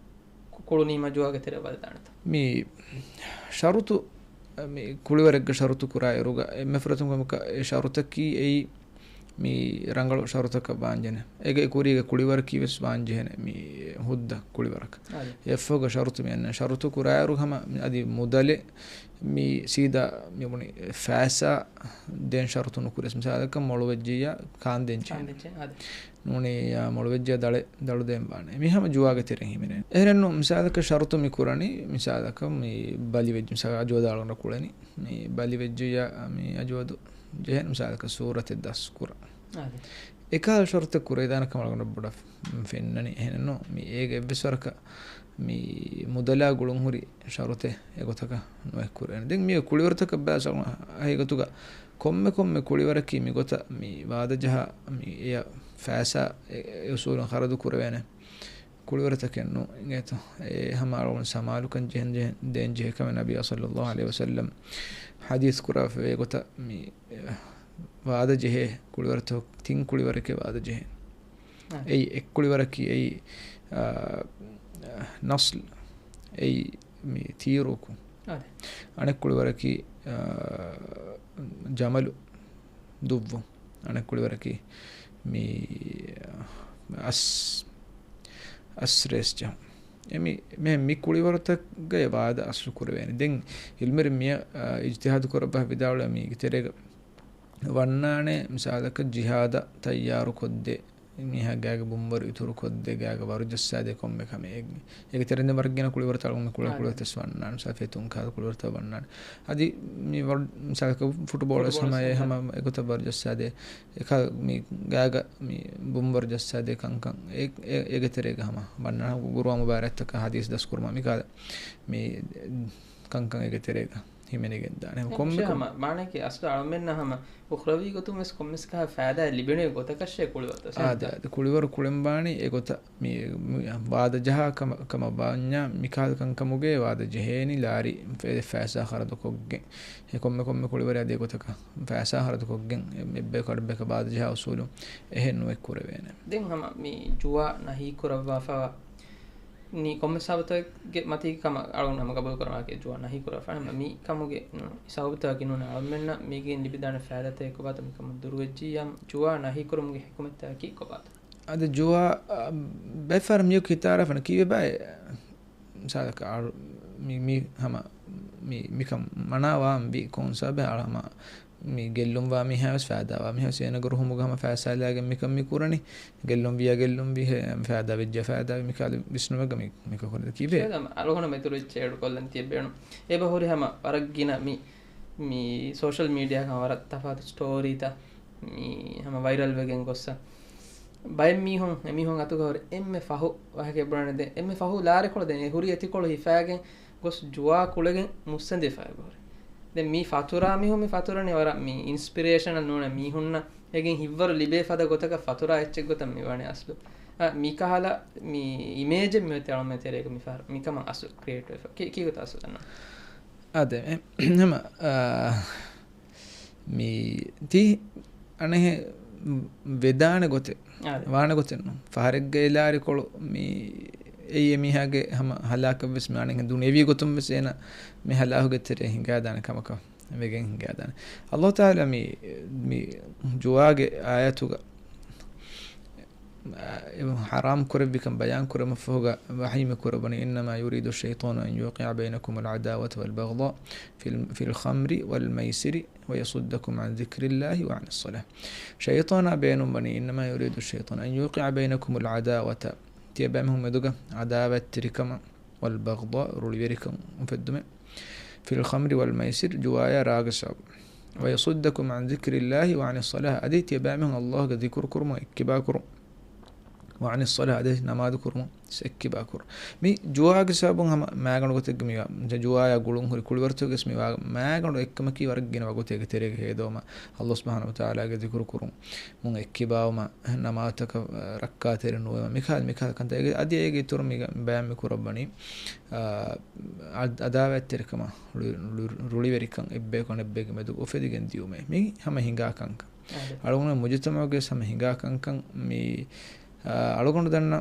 ކު-، ކުޅުނީމަ ޖުވާގެ ތެރޭ ވަދެދާނެތަ؟ މި ޝަރުތު، މި ކުޅިވަރެއްގެ ޝަރުތު ކުރާ އިރުގަ، އެންމެ ފުރަތަމަ ކަމަކަށް އެ ޝަރުތަކީ އެއީ މި ރަނގަޅު ޝަރުތަކަށް ވާންޖެހޭނެ. އޭގެ ކުރީގެ ކުޅިވަރަކީ ވެސް ވާންޖެހޭނެ މި ހުއްދަ ކުޅިވަރަކަށް. އާދެ. އެއަށްފަހުގަ ޝަރުތު މި އަންނަ ޝަރުތު ކުރާއިރު ހަމަ އަދި މުދަލެއް މި ސީދާ މި ބުނި ފައިސާ ދޭން ޝަރުތު ނުކުރެސް. މިސާލަކަށް މޮޅުވެއްޖިއްޔާ ކާން ދޭން ޗެއް. ކާން ދޭން ޗެއް، އާދެ. ނޫނީ އާ، މޮޅުވެއްޖިއްޔާ ދަޅެ، ދަޅު ދޭން ވާނެ. މި ހަމަ ޖުވާގެ ތެރެއިން ހިމެނޭ. އެހެންނު މިސާލަކަށް ޝަރުތު މި ކުރަނީ، މިސާލަކަށް މި ބަލިވެއްޖި، މިސާލަކަށް އަޖުވަދު އަޅުގަނޑަށް ކުޅެނީ. މި ބަލިވެއްޖިއްޔާ މި އަޖުވަދު ޖެހޭނެ މިސާލަކަށް ސޫރަތެއް ދަސްކުރަން. އާދެ. އެކަހަލަ ޝަރުތެއް ކުރެވިދާނެ ކަމަށް އަޅުގަނޑަށް ބޮޑަށް ފެންނަނީ. އެހެނެއްނު މި އޭގެ އެއްވެސް ވަރަކަށް މި މުދަލާ ގުޅުންހުރި ޝަރުތެއް އެގޮތަކަށް ނުއެއް ކުރޭނެ. ދެން މި ކުޅިވަރުތަކަށް ބަލާ ހަގީގަތުގަ ކޮންމެ ކޮންމެ ކުޅިވަރަކީ މިގޮތަށް މި ވާދަ ޖަހާ މި އެޔަށް ފައިސާ އެ، އެ އުސޫލުން ޚަރަދު ކުރެވޭނެ. ކުޅިވަރުތަކެއް ނޫން އިނގޭތޯ. އެ ހަމަ އަޅުގަނޑު ސަމާލުކަން ޖެހެން، ޖެހެން، ދޭން ޖެހޭ ކަމެއް ނަބީ ޞައްލައްލާހު ޢަލައިހި ވަސައްލަމް ޙަދީޘް ކުރާފައިވޭ ގޮތަށް މި، އެ، ވާދަ ޖެހޭ ކުޅިވަރުތައް، ތިން ކުޅިވަރެކޭ ވާދަ ޖެހޭ. އާ. އެއީ އެއް ކުޅިވަރަކީ އެއީ، އާ، ނަސްލް، އެއީ މި ތީރޫކު. އާދެ. އަނެއް ކުޅިވަރަކީ، އާ، ޖަމަލު ދުއްވުން. އަނެއް ކުޅިވަރަކީ މި އަސް، އަސް ރޭސް ޖަހުން. އެ މި، މި، މި ކުޅިވަރުތަކުގައި ވާދަ އަސްލު ކުރެވޭނެ. ދެން ޢިލްމުވެރިން މިއަށް، އާ، އިޖްތިހާދު ކުރައްވާ ވިދާޅުވޭ މީގެ ތެރޭގަ ވަންނާނެ، މިސާލަކަށް ޖިހާދަށް ތައްޔާރު ކޮށްދޭ، މީހާ ގާގެ ބުންވަރު އިތުރު ކޮށްދޭ، ގާގެ ވަރު ޖައްސާދޭ ކޮންމެ ކަމެއް. އެ، އޭގެ ތެރެއިން ވަރަށް ގިނަ ކުޅިވަރުތައް އަޅުގަނޑު ކުޅަ، އާ، ކުޅަވަރުތައް ވަންނާނެ. މިސާލަކަށް ފެތުން ކާދަ ކުޅިވަރުތައް ވަންނާނެ. އަދި މި ވަރު، މިސާލަކަށް ފުޓުބޯޅަ ފުޓުބޯޅަ ހަމަ އެ ހަމަ އެގޮތަށް ވަރު ޖައްސާދޭ. އެކަ މި ގާގަ މި ބުންވަރު ޖައްސާދޭ ކަންކަން އެ، އެ، އޭގެ ތެރޭގަ ހަމަ ވަންނާނެ. ޤުރުއާން މުބާރާތްތަކަށް ޙަދީޘް ދަސްކުރުމާ މިކާލަ މި ކަންކަން އޭގެ ތެރޭގަ ހިމެނިގެން ދާނެ. ކޮންމެ ކަމަށް މާނައަކީ އަސްލު އަޅަމެންނަށް ހަމަ އުޚްރަވީ ގޮތުން ވެސް ކޮންމެސް ކަހަ ފައިދާ ލިބެނީ ގޮތަކަށޭ ކުޅިވަރުތައް. އާދެ، އާދެ، ކުޅިވަރު ކުޅެން ވާނީ އެ ގޮތަށް. މި، މި ވާދަ ޖަހާ ކަމަ، ކަމަށް ވާންޏާ މި ކަހަލަ ކަންކަމުގެ ވާދަ ޖެހޭނީ ލާރި ފެ، ފައިސާ ޚަރަދު ކޮށްގެން. އެ ކޮންމެ ކޮންމެ ކުޅިވަރެއް އަދި އެގޮތަކަށް ފައިސާ ޚަރަދު ކޮށްގެން އެ، އެއްބަޔަކު އަނެއްބަޔަކަށް ވާދަ ޖަހާ އުސޫލު އެހެން ނުއެއް ކުރެވޭނެ. ދެން ހަމަ މި ޖުވާ ނަހީ ކުރައްވާފައިވާ ނީ ކޮންމެ ސަބަބުތަކެއްގެ މަތީގަ ކަމަށް އަޅުގަނޑު ހަމަ ގަބޫލު ކުރަމާކީ ޖުވާ ނަހީ ކުރާފަ. ހަމަ މި ކަމުގެ ނޫން ސަބަބުތަކަކީ ނޫން އަޅަމެންނަށް މީގެން ލިބިދާނެ ފައިދާތަކެއް ކޮބާތޯ މިކަމަށް ދުރުވެއްޖިއްޔާ ޖުވާ ނަހީ ކުރުމުގެ ޙިކުމަތްތަކަކީ ކޮބާތޯ؟ އަދި ޖުވާ، އަ، ބައެއް ފަހަރަށް މިޔަކު ހިތާރާފަން ކީއްވެ ބައެއް މިސާލަކަށް އަޅު، މި، މި ހަމަ މި، މިކަން މަނާވާން ވީ ކޮން ސަބަބެއް އަޅަ ހަމަ މި ގެއްލުންވާ މީހާވެސް ފައިދާވާ މީހާވެސް އޭނަގެ ރުހުމުގަ ހަމަ ފައިސާލާގެން މިކަން މި ކުރަނީ. ގެއްލުންވިއްޔާ ގެއްލުންވީ ހޭ، ފައިދާވެއްޖިއްޔާ ފައިދާވީ މިކަހަލަ ވިސްނުމެއްގަ މި، މިކަން ކުރަނީ ކީއްވެ؟ އަޅުގަނޑު މެދުރު އެއްޗެއް އެޑުކޮށްލަން ތިޔަބޭނު. އެބަހުރި ހަމަ ވަރަށް ގިނަ މި، މި ސޯޝަލް މީޑިއާގަ ވަރަށް ތަފާތު ސްޓޯރީތައް މި ހަމަ ވައިރަލް ވެގެން ގޮއްސަ. ބައެއް މީހުން، އެމީހުން އަތުގަ ހުރި އެންމެ ފަހު ވާހަކައެއް ބުނާނެ ދެން. އެންމެ ފަހު ލާރިކޮޅު ދެން އެ ހުރި އެތިކޮޅު ހިފާގެން ގޮސް ޖުވާ ކުޅެގެން މުއްސަނދިފައި ހުރި. ދެން މީ ފަތުރާ މީހުން މި ފަތުރަނީ ވަރަށް މި އިންސްޕިރޭޝަނަލް ނޫން މީހުންނަށް އެގެން ހިތްވަރު ލިބޭ ފަދަ ގޮތަކަށް ފަތުރާ އެއްޗެއް ގޮތަށް މި ވަނީ އަސްލު. އަ، މިކަހަލަ މި އިމޭޖެއް މިއޮތީ އަޅުމެން ތެރޭގަ މި ފަހަރު މިކަމަށް އަސްލު ކްރިއޭޓް ވެފަ. ކި، ކީ ގޮތަށް އަސްލު ދަންނަ؟ އާދެ، އެ، ހަމަ، އާ، މި ތި އަނެހެ ވެދާނެ ގޮތެއް، އާދެ. ވާނެ ގޮތެއް ނޫން. ފަހަރެއްގަ އެ ލާރިކޮޅު މި އެއީ އެމީހާގެ ހަމަ ހަލާކަށްވެސް މި އަނެހެ ދުނިޔެވީ ގޮތުންވެސް އޭނަ މި ހަލާކުގެ ތެރޭ ހިނގާދާނެ ކަމަކަށް ވެގެން ހިނގާދާނެ. ﷲ ތަޢާލާ މި، މި ޖުވާގެ އާޔަތުގަ އެ ޙަރާމް ކުރެއްވިކަން ބަޔާން ކުރުމަށްފަހުގަ ވަޙީ މި ކުރައްވަނީ، إنما يريد الشيطان أن يوقع بينكم العداوة والبغضاء في ال-، في الخمر والميسر ويصدكم عن ذكر الله وعن الصلاة. ޝައިޠާނާ ބޭނުންވަނީ، إنما يريد الشيطان أن يوقع بينكم العداوة، ތިޔަބައިމީހުން މެދުގަ ޢަދާވަތްތެރިކަމަށް، والبغضاء، ރުޅިވެރިކަން އުފެއްދުމެއް، في الخمر والميسر، ޖުވާޔާ ރާގަށާ، ويصدكم عن ذكر الله وعن الصلاة، އަދި ތިޔަބައިމީހުން ﷲ ގެ ޛިކުރު ކުރުމުން އެއްކިބާ ކުރުން، وعن الصلاة، އަދި ނަމާދު ކުރުމުން އެއްކިބާ ކުރުން. މި ޖުވާގެ ސަބަބުން ހަމަ މައިގަނޑު ގޮތެއްގެ މިވާ، ޖުވާޔާ ގުޅުން ހުރި ކުޅިވަރުތަކުގެ މިވާ މައިގަނޑު އެއްކަމަކީ ވަރަށް ގިނަ ވަގުތެއްގެ ތެރޭގަ ހޭދަވުމަށް ﷲ ސުބްޙާނަހޫ ވަތަޢާލާގެ ޛިކުރު ކުރުން، މުން އެއްކިބާވުމަށް، ނަމާދުތަކަށް ރައްކާތެރި ނުވުމަށް، މިކަހަލަ، މިކަހަލަ ކަންތައް. އަދި އޭގެ އިތުރު މި ބަޔާން މި ކުރައްވަނީ، އާ، އަ، ޢަދާވަތްތެރިކަމަށް ރު-، ރު-، ރުޅިވެރިކަން އެއްބަޔަކު އަނެއްބަޔެއްގެ މެދު އުފެދިގެން ދިޔުމޭ. މި ހަމަ ހިނގާ ކަންކަން. އަޅުގަނޑު މުޖުތަމަޢުގެ ހަމަ ހިނގާ ކަންކަން މި، އާ، އަޅުގަނޑު ދަންނަ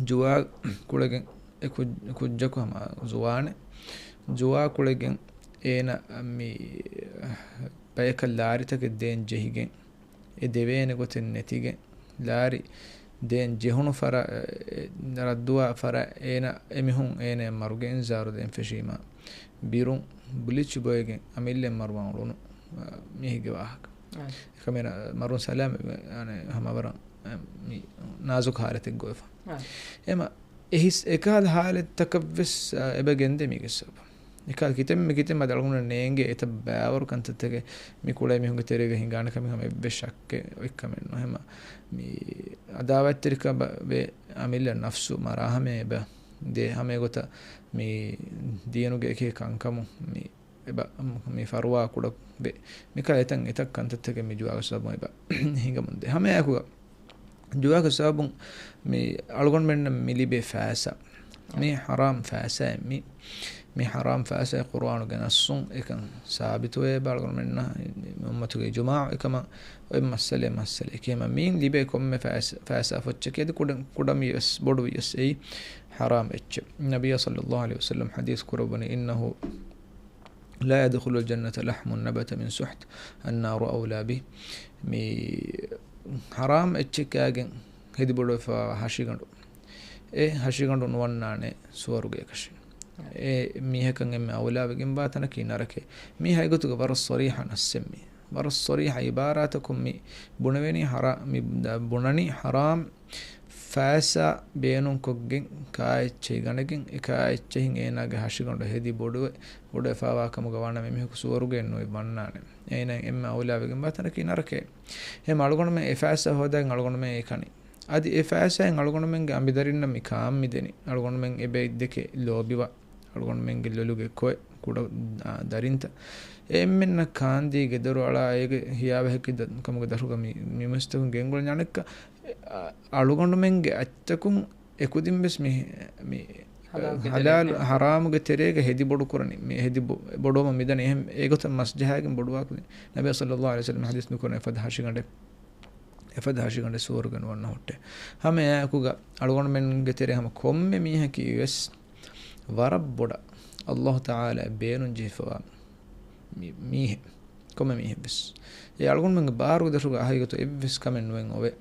ޖުވާ ކުޅެގެން އެ ކުއް-، ކުއްޖަކު ހަމަ ޒުވާނެއް. ޖުވާ ކުޅެގެން އޭނަ މި ބަޔަކަށް ލާރިތަކެއް ދޭން ޖެހިގެން، އެ ދެވޭނެ ގޮތެއް ނެތިގެން، ލާރި ދޭން ޖެހުނު ފަރާ، އެ، ރައްދުވާ ފަރާ، އޭނަ އެމީހުން އޭނަޔަށް މަރުގެ އިންޒާރު ދޭން ފެށީމާ، ބިރުން ބްލީޗް ބޮއެގެން އަމިއްލައަށް މަރުވާން އުޅުނު، އަ، މީހެއްގެ ވާހަކަ. އާ. އެކަމެން މަރުވުން ސަލާމަތްވެ، އަނެއް ހަމަވަރަށް، އަ، މި ނާޒުކު ހާލަތެއްގައިފަ. އާ. އެމަ އެހިސް އެކަހަލަ ހާލަތްތަކަށްވެސް، އަ، އެބަ ގެންދޭ މީގެ ސަބަބުން. އެކަހަލަ ކިތަންމެ ކިތަންމެ އަޅުގަނޑު ނޭނގޭ އެތައް ބައިވަރު ކަންތައްތަކެއް މި ކުޅޭ މީހުންގެ ތެރޭގަ ހިނގާނެ ކަމެއް ހަމަ އެއްވެސް ޝައްކެއް އޮތް ކަމެއް ނޫން. އެމަ މި އަދާވަތްތެރިކަމަށް ވެ އަމިއްލަ ނަފްސު މަރާ ހަމަ އެބަ ދޭ ހަމަ އެގޮތަށް މި ދީނުގެ އެކި ކަންކަމުން މި އެބަ މި ފަރުވާ ކުޑަ ވެ. މިކަ އެތަން އެތައް ކަންތައްތަކެއް މި ޖުވާގެ ސަބަބުން އެބަ ހިނގަމުން ދޭ. ހަމައެއާއެކުގަ ޖުވާގެ ސަބަބުން މި އަޅުގަނޑުމެންނަށް މި ލިބޭ ފައިސާ. މި ޙަރާމް ފައިސާއެއް މި. މި ޙަރާމް ފައިސާއެއް ޤުރުއާނުގެ ނައްސުން އެކަން ސާބިތުވޭ އެބަ އަޅުގަނޑުމެންނަށް އުއްމަތުގެ އިޖުމާޢު އެކަމަށް އޮތް މައްސަލައެއް މައްސަލައެކޭ. މި ލިބޭ ކޮންމެ ފައިސާ، ފައިސާ ފޮއްޗަކީ އަދި ކުޑަ، ކުޑަ ވިޔަސް، ބޮޑު ވިޔަސް އެއީ ޙަރާމް އެއްޗެއް. ނަބިއްޔާ ޞައްލައްލާހު ޢަލައިހި ވަސައްލަމް ޙަދީޘް ކުރައްވަނީ، إنه لا يدخل الجنة لحم نبت من سحت، النار أولى به. މި ޙަރާމް އެއްޗެއް ކާގެން ހެދިބޮޑުވެފަ ހަށިގަނޑު، އެ ހަށިގަނޑު ނުވަންނާނެ ސުވަރުގެއަކަށެއް. އެ މީހަކަށް އެންމެ އައުލާވެގެންވާ ތަނަކީ ނަރަކައެއް. މީ ހަގީގަތުގަ ވަރަށް ޞަރީޙަ ނައްސެއް މީ. ވަރަށް ޞަރީޙަ ޢިބާރާތަކުން މި ބުނެވެނީ ޙަރާ-، މި ބުނަނީ ޙަރާމް ފައިސާ ބޭނުންކޮށްގެން ކާ އެއްޗެހި ގަނެގެން، އެ ކާ އެއްޗެހިން އޭނާގެ ހަށިގަނޑު ހެދި ބޮޑުވެ، ބޮޑުވެފައިވާ ކަމުގަ ވާނަމަ މީހަކު ސުވަރުގެއެއް ނުވެ ވަންނާނެ. އޭނަ އެންމެ އައުލާވެގެންވާ ތަނަކީ ނަރަކައެއް. އެހެން އަޅުގަނޑުމެން އެ ފައިސާ ހޯދައިގެން އަޅުގަނޑުމެން އެ ކަނީ. އަދި އެ ފައިސާއިން އަޅުގަނޑުމެންގެ އަނބިދަރިންނަށް މި ކާން މިދެނީ. އަޅުގަނޑުމެން އެބައި ދެކެ ލޯބިވާ، އަޅުގަނޑުމެންގެ ލޮލުގެ ކޮއެ ކުޑަ، އާ، ދަރިންތައް. އެ އެންމެންނަށް ކާންދީ ގެދޮރު އަޅާ އޭގެ ހިޔާވަހަކީ ދަ-، ކަމުގެ ދަށުގަ މި، މި މުސްތަކުން ގެންގުޅެން އަނެއްކާ، އަ-، އަޅުގަނޑުމެންގެ އަތްތަކުން އެކުދިން ވެސް މި، މި ޙަލާލުގެ ޙަލާލު ތެރޭގަ. ޙަރާމުގެ ތެރޭގަ ހެދި ބޮޑު ކުރަނީ. މި ހެދި ބޮ-، ބޮޑުވަމަ މިދަނީ. އެހެން އެގޮތަށް މަސް ޖަހާގެން ބޮޑުވާ ކުދިން. ނަބީ ޞައްލައްލާހު ޢަލައިހި ވަސައްލަމް ޙަދީޘް މި ކުރަނީ އެފަދަ ހަށިގަނޑެއް. އެފަދަ ހަށިގަނޑެއް ސުވަރުގެ ނުވަންނަ ހުއްޓޭ. ހަމަ އެއާއެކުގަ އަޅުގަނޑުމެންގެ ތެރޭ ހަމަ ކޮންމެ މީހަކީ ވެސް ވަރަށް ބޮޑަށް އައްލާހު ތަޢާލާ ބޭނުން ޖެހިފަވާ މި-، މީހެއް. ކޮންމެ މީހެއް ވެސް. އެ އަޅުގަނޑުމެންގެ ބާރުގެ ދަށުގަ އަހައިގަތު އެއްވެސް ކަމެއް ނުވެން އޮވޭ.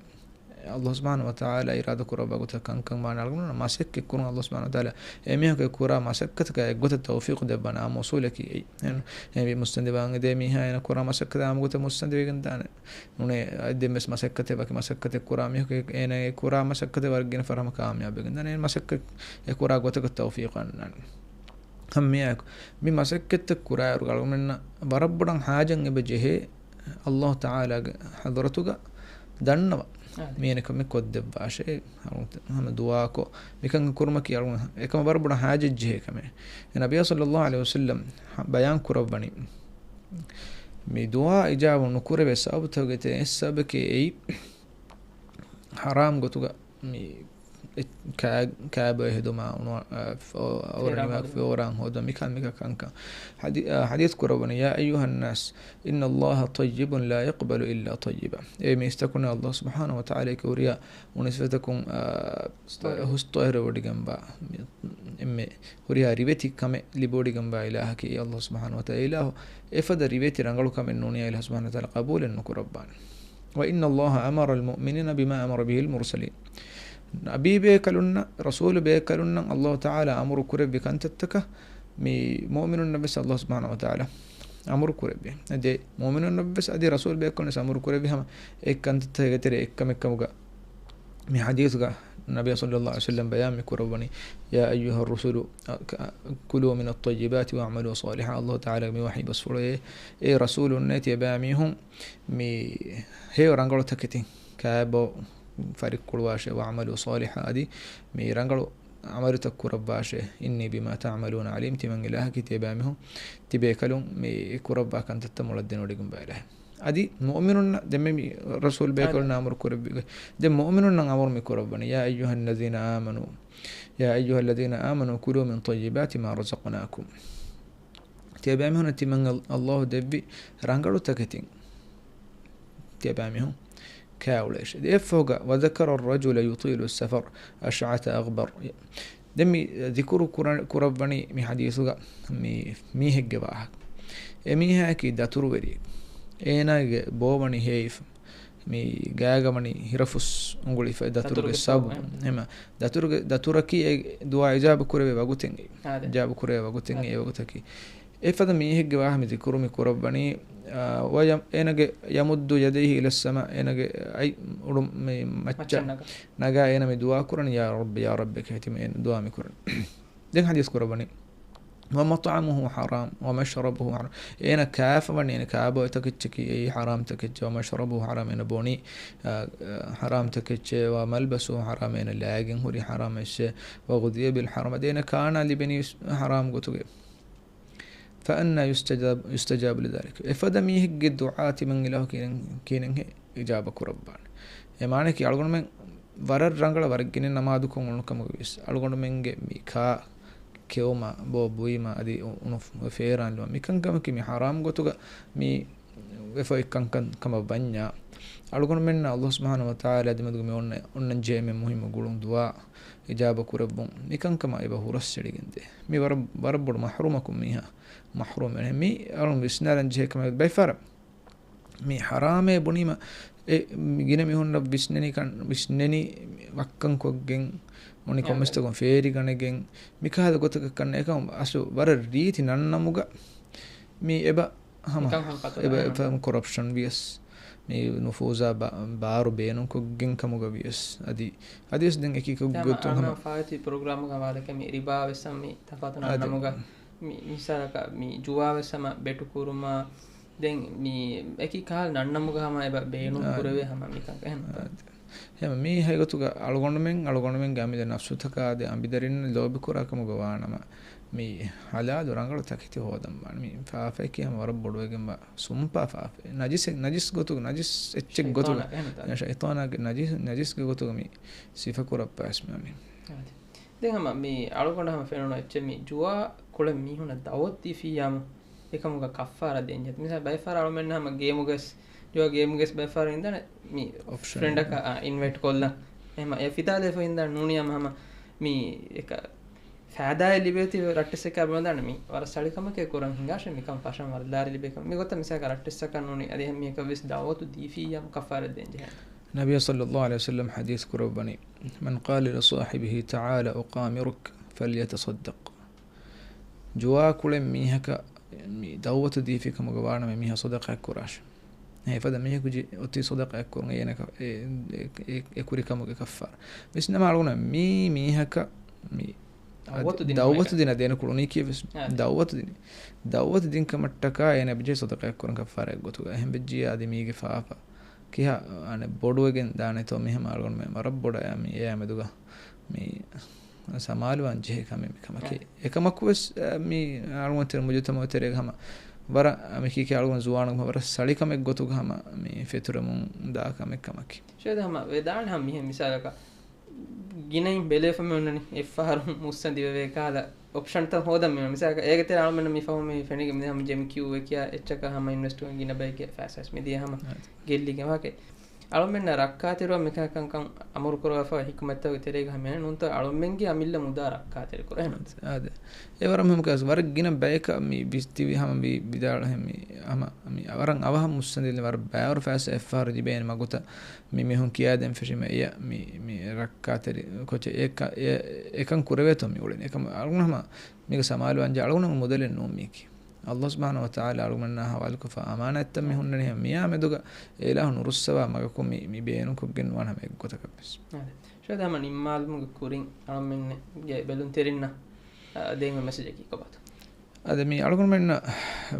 އައްލާހު ސުބްޙާނަހު ވަ ތަޢާލާ އިރާދަ ކުރައްވާ ގޮތަށް ކަންކަން ވާނެ. އަޅުގަނޑުމެންނަށް މަސައްކަތް ކުރުން އައްލާހު ސުބްޙާނަހު ވަ ތަޢާލާ އެ މީހަކު އެ ކުރާ މަސައްކަތަކަށް އެއްގޮތަށް ތައުފީޤު ދެއްވާނެ. އާންމު އުޞޫލަކީ އެއީ. އެހެން އެ މުއްސަނދިވާން އެދޭ މީހާ އޭނަ ކުރާ މަސައްކަތަށް އާންމު ގޮތަށް މުއްސަނދިވެގެން ދާނެ. ނޫނޭ، އަދި ދެން ވެސް މަސައްކަތެއް ވަކި މަސައްކަތެއް ކުރާ މީހަކު އޭނަ އެ ކުރާ މަސައްކަތެއް ވަރަށް ގިނަ ފަރަހަމަ ކާމިޔާބުވެގެން ދާނެ. އެ މަސައްކަތް އެ ކުރާ ގޮތަކަށް ތައުފީޤު އަންނާނެ. ހަމަ މިއާއެކު މި މަސައްކަތްތައް ކުރާއިރު އަޅުގަނޑުމެންނަށް ވަރަށް ބޮޑަށް ހާޖަތް އެބަ ޖެހޭ އައްލާހު ތަޢާލާގެ ޙަޟްރަތުގަ ދަންނަވާ. އާ. މި އެނެކަމެއް ކޮށްދެއްވާށޭ. ހަމަ ދުޢާކޮށް މިކަން ކުރުމަކީ އަޅުގަނޑު އެކަމަށް ވަރަށް ބޮޑަށް ހާޖަތް ޖެހޭ ކަމެއް. އެ ނަބިއްޔާ ޞައްލައްލާހު ޢަލައިހި ވަސައްލަމް ބަޔާން ކުރައްވަނީ މި ދުޢާ އިޖާބަ ނުކުރެވޭ ސަބަބުތަކުގެ ތެރެއިން އެއް ސަބަބަކީ އެއީ ޙަރާމް ގޮތުގަ މި އެ ކާ-، ކާބޮއެ ހެދުމާ އުނު-، އަ، ފޯ-، އަވަރަނިވާ ފޯރާން ހޯދުމަށް މިކަން މިކަން ކަންކަން. ޙަދީ-، އަ، ޙަދީޘް ކުރައްވަނީ، يا أيها الناس إن الله طيب لا يقبل إلا طيبا. އޭ މީސްތަކުން އައްލާހު ސުބްޙާނަހު ވަ ތަޢާލާ ކުރިޔާ އުނިސްވެތަކުން، އަ، ހުސް ޠާހިރުވެވޮޑިގެންވާ އެންމެ ހުރިހާ ރިވެތި ކަމެއް ލިބިވޮޑިގެންވާ އިލާހަކީ އައްލާހު ސުބްޙާނަހު ވަ ތަޢާލާ. އެފަދަ ރިވެތި ރަނގަޅު ކަމެއް ނޫނިއްޔާ އިލާހު ސުބްޙާނަހު ވަ ތަޢާލާ ޤަބޫލެއް ނުކުރައްވާނެ. وإن الله أمر المؤمنين بما أمر به المرسلين. ނަބީ ބޭކަލުންނަށް، ރަސޫލު ބޭކަލުންނަށް އައްލާހު ތަޢާލާ އަމުރު ކުރެއްވި ކަންތައްތަކަށް މި މުއުމިނުންނަށް ވެސް އައްލާހު ސުބްޙާނަހު ވަ ތަޢާލާ އަމުރު ކުރެއްވި. އެ ދެ މުއުމިނުންނަށް ވެސް އަދި ރަސޫލު ބޭކަލުންނަށް ވެސް އަމުރު ކުރެއްވި ހަމަ އެ ކަންތައްތަކުގެ ތެރޭ އެއްކަމެއް ކަމުގަ މި ޙަދީޘުގަ ނަބިއްޔާ ޞައްލައްލާހު ޢަލައިހި ވަސައްލަމް ބަޔާން މި ކުރައްވަނީ، يا أيها الرسل، އަ، ކަ-، كلوا من الطيبات واعملوا صالحا. އައްލާހު ތަޢާލާގެ މި ވަޙީ ބަސްފުޅު އޭ، އޭ ރަސޫލުންނޭ ތިޔަބައިމީހުން މި ހެޔޮ ރަނގަޅު ތަކެތިން ކާބޯ ފަރިއްކުޅުވާށޭ، واعملوا صالحا، އަދި މި ރަނގަޅު ޢަމަލުތައް ކުރައްވާށޭ، إني بما تعملون عليم، ތިމަން އިލާހަކީ ތިޔަބައިމީހުން ތިބޭކަލުން މި ކުރައްވާ ކަންތައްތައް މޮޅަށް ދެނެވޮޑިގެންވާ އިލާހެއް. އަދި މުއުމިނުންނަށް ދެންމެ މި ރަސޫލު ބޭކަލުންނަށް އަމުރު ކުރެއްވި، ދެން މުއުމިނުންނަށް އަމުރު މި ކުރައްވަނީ، يا أيها الذين آمنوا، يا أيها الذين آمنوا كلوا من طيبات ما رزقناكم. ތިޔަބައިމީހުންނަށް ތިމަން އަލް-، އަލްލާހު ދެއްވި ރަނގަޅު ތަކެތިން ތިޔަބައިމީހުން ކާއުޅޭށޭ. އެއަށްފަހުގަ، وذكر الرجل يطيل السفر أشعث أغبر. ދެން މި ޛިކުރު ކުރަ-، ކުރައްވަނީ މި ޙަދީޘުގަ މި މީހެއްގެ ވާހަކަ. އެ މީހާއަކީ ދަތުރުވެރިއެއް. އޭނާގެ ބޯ ވަނީ ހޭއިފަ. މި ގާގަ ވަނީ ހިރަފުސް އުނގުޅިފަ ދަތުރުގެ ދަތުރުގެ ސަބަބު. ސަބަބު، އެހެން. ހެމަ ދަތުރުގެ، ދަތުރަކީ އެ ދުޢާ އިޖާބަ ކުރެވޭ ވަގުތެއް. އާދެ. އިޖާބަ ކުރެވޭ ވަގުތެއް އާދެ. އެ ވަގުތަކީ. އެފަދަ މީހެއްގެ ވާހަ މި ޒިކުރު މި ކުރައްވަނީ، އާ، ވަޔަ-، އޭނަގެ يمد يده إلى السماء، އޭނަގެ އަތް އުޑު މި މައްޗަށް މައްޗަށް ނަގާ. ނަގާ އޭނަ މި ދުޢާ ކުރަނީ، "يا رب، يا رب" ކަހެތި މި އޭނަ ދުޢާ މި ކުރަނީ. ދެން ޙަދީޘް ކުރައްވަނީ، "ومطعمه حرام ومشربه حرام." އޭނަ ކާފަ ވަނީ، އޭނަ ކާބޮއިތަކެއްޗަކީ އެއީ ޙަރާމް ތަކެއްޗެއް، "ومشربه حرام" އޭނަ ބޮނީ، އާ، އާ، ޙަރާމް ތަކެއްޗެއް، "وملبسه حرام" އޭނަ ލާގެން ހުރީ ޙަރާމް އެއްޗެއް، "وغذي بالحرام" އަދި އޭނަ ކާނާ ލިބެނީ ވެސް ޙަރާމް ގޮތުގަ. فأنى يستجاب، يستجاب لذلك. އެފަދަ މީހެއްގެ ދުޢާ ތިމަން އިލާހު ކިހިނެއް، ކިހިނެއްހޭ އިޖާބަ ކުރައްވާނެ؟ އެ މާނައަކީ އަޅުގަނޑުމެން ވަރަށް ރަނގަޅަށް ވަރަށް ގިނަ ނަމާދުކޮށް އުޅުނު ކަމުގަ ވިޔަސް، އަޅުގަނޑުމެންގެ މި ކާ ކެއުމާ، ބޯ ބުއިމާ، އަދި އު-، އުނު ފޭރާން ލުމާ، މިކަންކަމަކީ މި ޙަރާމް ގޮތުގަ މި ވެފަ އޮތް ކަންކަން ކަމަށް ވަންޏާ، އަޅުގަނޑުމެންނަށް ﷲ ސުބްޙާނަހޫ ވަތަޢާލާ ދެމެދުގަ މި އޮންނަ، އޮންނަން ޖެހޭ މި މުހިއްމު ގުޅުން ދުޢާ އިޖާބަ ކުރެއްވުން، މިކަންކަމާ އެބަ ހުރަސްއެޅިގެންދޭ. މި ވަރަށް، ވަރަށް ބޮޑު މަޙްރޫމަކުން މީހާ މަޙްރޫމް ވެ. މި އަޅުން ވިސްނާލަން ޖެހޭ ކަމެއް ބައިފަރަށް މި ޙަރާމޭ ބުނީމަ، އެ ގިނަ މީހުންނަށް ވިސްނެނިކަން، ވިސްނެނި ވައްކަން ކޮށްގެން އުނި އާ. ކޮންމެސްތަކުން ފޭރިގަނެގެން މިކަހަލަ ގޮތަކަށް ކަންނޭ. އެކަމަ އަސްލު ވަރަށް ރީތި ނަންނަމުގަ މި އެބަ ހަމަ ނިކަން ހަމަ ކަތުރާ އެބަ ހަމަ. އެފަހަމަ ކޮރަޕްޝަން ވިޔަސް، މި ނުފޫޒާ ބާ-، ބާރު ބޭނުންކޮށްގެން ކަމުގަ ވިޔަސް، އަދި، އަދިވެސް ދެން އެކި އެކި ގޮތުން ހަމަ ހަމަ. ފާއިތުވި ޕްރޮގްރާމުގަ ހަވާލެކެ މި ރިބާ ވެސް ހަމަ މި ތަފާތު އަދި. ނަންނަމުގަ މި މިސާލަކަށް މި ޖުވާ ވެސް ހަމަ ބެޓު ކުރުމާ، ދެން މި އެކި ކަހަލަ ނަންނަމުގަ ހަމަ އެބަ ބޭނުން އާ. ކުރެވޭ ހަމަ މިކަން އެހެން. އާ. ހަމަ މީ ހަގީގަތުގަ އަޅުގަނޑުމެން، އަޅުގަނޑުމެންގެ އަމިއްލަ ނަފްސުތަކާ އަދި އަނބިދަރިން ލޯބިކުރާ ކަމުގަ ވާނަމަ، މި ޙަލާލު ރަނގަޅު ތަކެތި ހޯދަން ވާނެ. މި ފާފައަކީ ހަމަ ވަރަށް ބޮޑުވެގެންވާ ސުންޕާ ފާފައެއް. ނަޖިސެއް، ނަޖިސް ގޮތުގަ، ނަޖިސް އެއްޗެއް ގޮތުގަ، ޝައިޠާނާގެ ނަޖިސް، ނަޖިސްގެ ގޮތުގަ މި ސިފަކުރައްވާ އިސް މި އަންނަނީ. އާދެ. ދެން ހަމަ މި އަޅުގަނޑަށް ހަމަ ފެނުނު އެއްޗެއް މި ޖުވާ ކުޅެން މީހުންނަށް ދައުވަތު ދީފިއްޔާމު އެކަމުގަ ކައްފާރާ ދޭން ޖެހޭ. މިސާލަށް ބައެއް ފަހަރަށް އަޅުމެންނަށް ހަމަ ގޭމުގަސް، ޖުވާ ގޭމުގަސް ބައެއް ފަހަރަށް އިންދާނެ މި އޮޕްޝަން ފްރެންޑަކަށް، އާ، އިންވައިޓް ކޮށްލަން. އެހެމަ އެ ފިތާލައިފަ އިންދާނެ ނޫނީ ހަމަ، ހަމަ މި އެކަ ފައިދާއެއް ލިބޭތީ ރައްޓެއްސަކާ ބުނެދާނެ މި ވަރަށް ސަޅިކަމެކޭ ކުރަން ހިނގާށޭ މިކަން ފަށަން ވަރަށް ލާރި ލިބޭ ކަމެއް. މި ގޮތަށް މިސާލަކަށް ރައްޓެއްސަކަށް ނޫނީ އަދި އެހެން މީހަކަށް ވެސް ދައުވަތު ދީފިއްޔާމު ކައްފާރާ ދޭން ޖެހޭ. ނަބިއްޔާ ޞައްލައްލާހު ޢަލައިހި ވަސައްލަމް ޙަދީޘް ކުރައްވަނީ، "من قال لصاحبه تعال أقامرك فليتصدق." ޖުވާ ކުޅެން މީހަކަށް މި ދައުވަތު ދީފި ކަމުގަ ވާނަމަ މީހާ ޞަދަޤާތް ކުރާށޭ. އެފަދަ މީހަކު ޖި-، އޮތީ ޞަދަޤާތް ކުރުން އޭނަ ކަ-، އެ، އެ، އެ، އެ ކުރި ކަމުގެ ކައްފާރާ. ވެސް ނަމަ އަޅުގަނޑު މީ މީހަކަށް މި ދައުވަތު ދިނުމަކަށް. ދައުވަތު ދިނަ ދޭނެ ކުޅުނީ ކީއްވެސް. އާ. ދައުވަތު ދިނި. ދައުވަތު ދިން ކަމަށްޓަކާ އޭނަ ބެޖޭ ޞަދަޤާތް ކުރަން ކައްފާރާއެއް ގޮތުގަ. އެހެން ވެއްޖިއްޔާ އަދި މީގެ ފާފަ ކިހާ އަނެއް ބޮޑުވެގެން ދާނެތޯ މި ހަމަ އަޅުގަނޑުމެން ވަރަށް ބޮޑަށް އެ މި އެއާ މެދުގަ މި ސަމާލުވާން ޖެހޭ ކަމެއް މި ކަމަކީ. އެ. އެކަމަކުވެސް، އަ، މި އަޅުގަނޑު ތެރެ މުޖުތަމަޢު ތެރޭގަ ހަމަ ވަރަށް މި ކީކޭ އަޅުގަނޑު ޒުވާނުން ވަރަށް ސަޅި ކަމެއް ގޮތުގަ ހަމަ މި ފެތުރެމުން ދާ ކަމެއް ކަމަކީ. ޝޭދަ ހަމަ ވެދާނެ ހަމަ މިހެން މިސާލަކަށް ގިނައިން ބެލޭފަ މި އޮންނަނީ އެއްފަހަރު މުއްސަނދިވެވޭ ކަހަލަ އޮޕްޝަންތައް ހޯދަން މި މިސާލަކަށް އޭގެ ތެރޭ އަޅުމެންނަށް މި ފަހު މި ފެނިގެން މި ހަމަ ޖެމް ކިއުއެއް ކިޔާ އެއްޗަކަށް ހަމަ އިންވެސްޓް ގިނަ ބައެއްގެ ފައިސާ މިދިޔަ ހަމަ އަދި. ގެއްލިގެން ވާކެ. އަޅުމެންނަށް ރައްކާތެރިވާ މިކަންކަން އަމުރު ކުރަވާފަ ޙިކުމަތްތަކުގެ ތެރޭގަ ހަމަ ނޫންތޯ އަޅުމެންގެ އަމިއްލަ މުދާ ރައްކާތެރި ކުރޭ. އާދެ. އެ ވަރަށް މުހިންމު ކަސް. ވަރަށް ގިނަ ބަޔަކަށް މި ވިސްތިވި ހަމަ ވި-، ވިދާޅު ހެން މި ހަމަ މި ވަރަށް އަވަހަށް މުއްސަނދިލި ވަރަށް ބައިވަރު ފައިސާ އެއްފަހަރު ލިބޭނެ މަގުތައް މި މީހުން ކިޔާދޭން ފެށީމަ އެޔަށް މި، މި ރައްކާތެރި ކޮޗެއް އެ ކަ-، އެ، އެކަން ކުރެވޭތޯ މި އުޅެނީ. އެކަމަ އަޅުގަނޑު ހަމަ މީގަ ސަމާލުވާން ޖެހޭ އަޅުގަނޑު މުދަލެއް ނޫން މީކީ. ﷲ ސުބްޙާނަހޫ ވަތަޢާލާ އަޅުގަނޑުމެންނާ ހަވާލުކޮށްފަ އަމާނާތްތައް މި ހުންނަނީ ހަމަ މިއާ މެދުގަ އެ އިލާހު ނުރުއްސަވާ މަގަކުން މި، މި ބޭނުންކޮށްގެން ނުވާނެ ހަމަ އެއްގޮތަކަށްވެސް. އާދެ. ޝޭދަ ހަމަ ނިންމާލުމުގެ ކުރިން އަޅަމެންގެ ބެލުންތެރިންނަށް، އާ، ދޭން މެސެޖަކީ ކޮބާތޯ؟ އަދި މި އަޅުގަނޑުމެންނަށް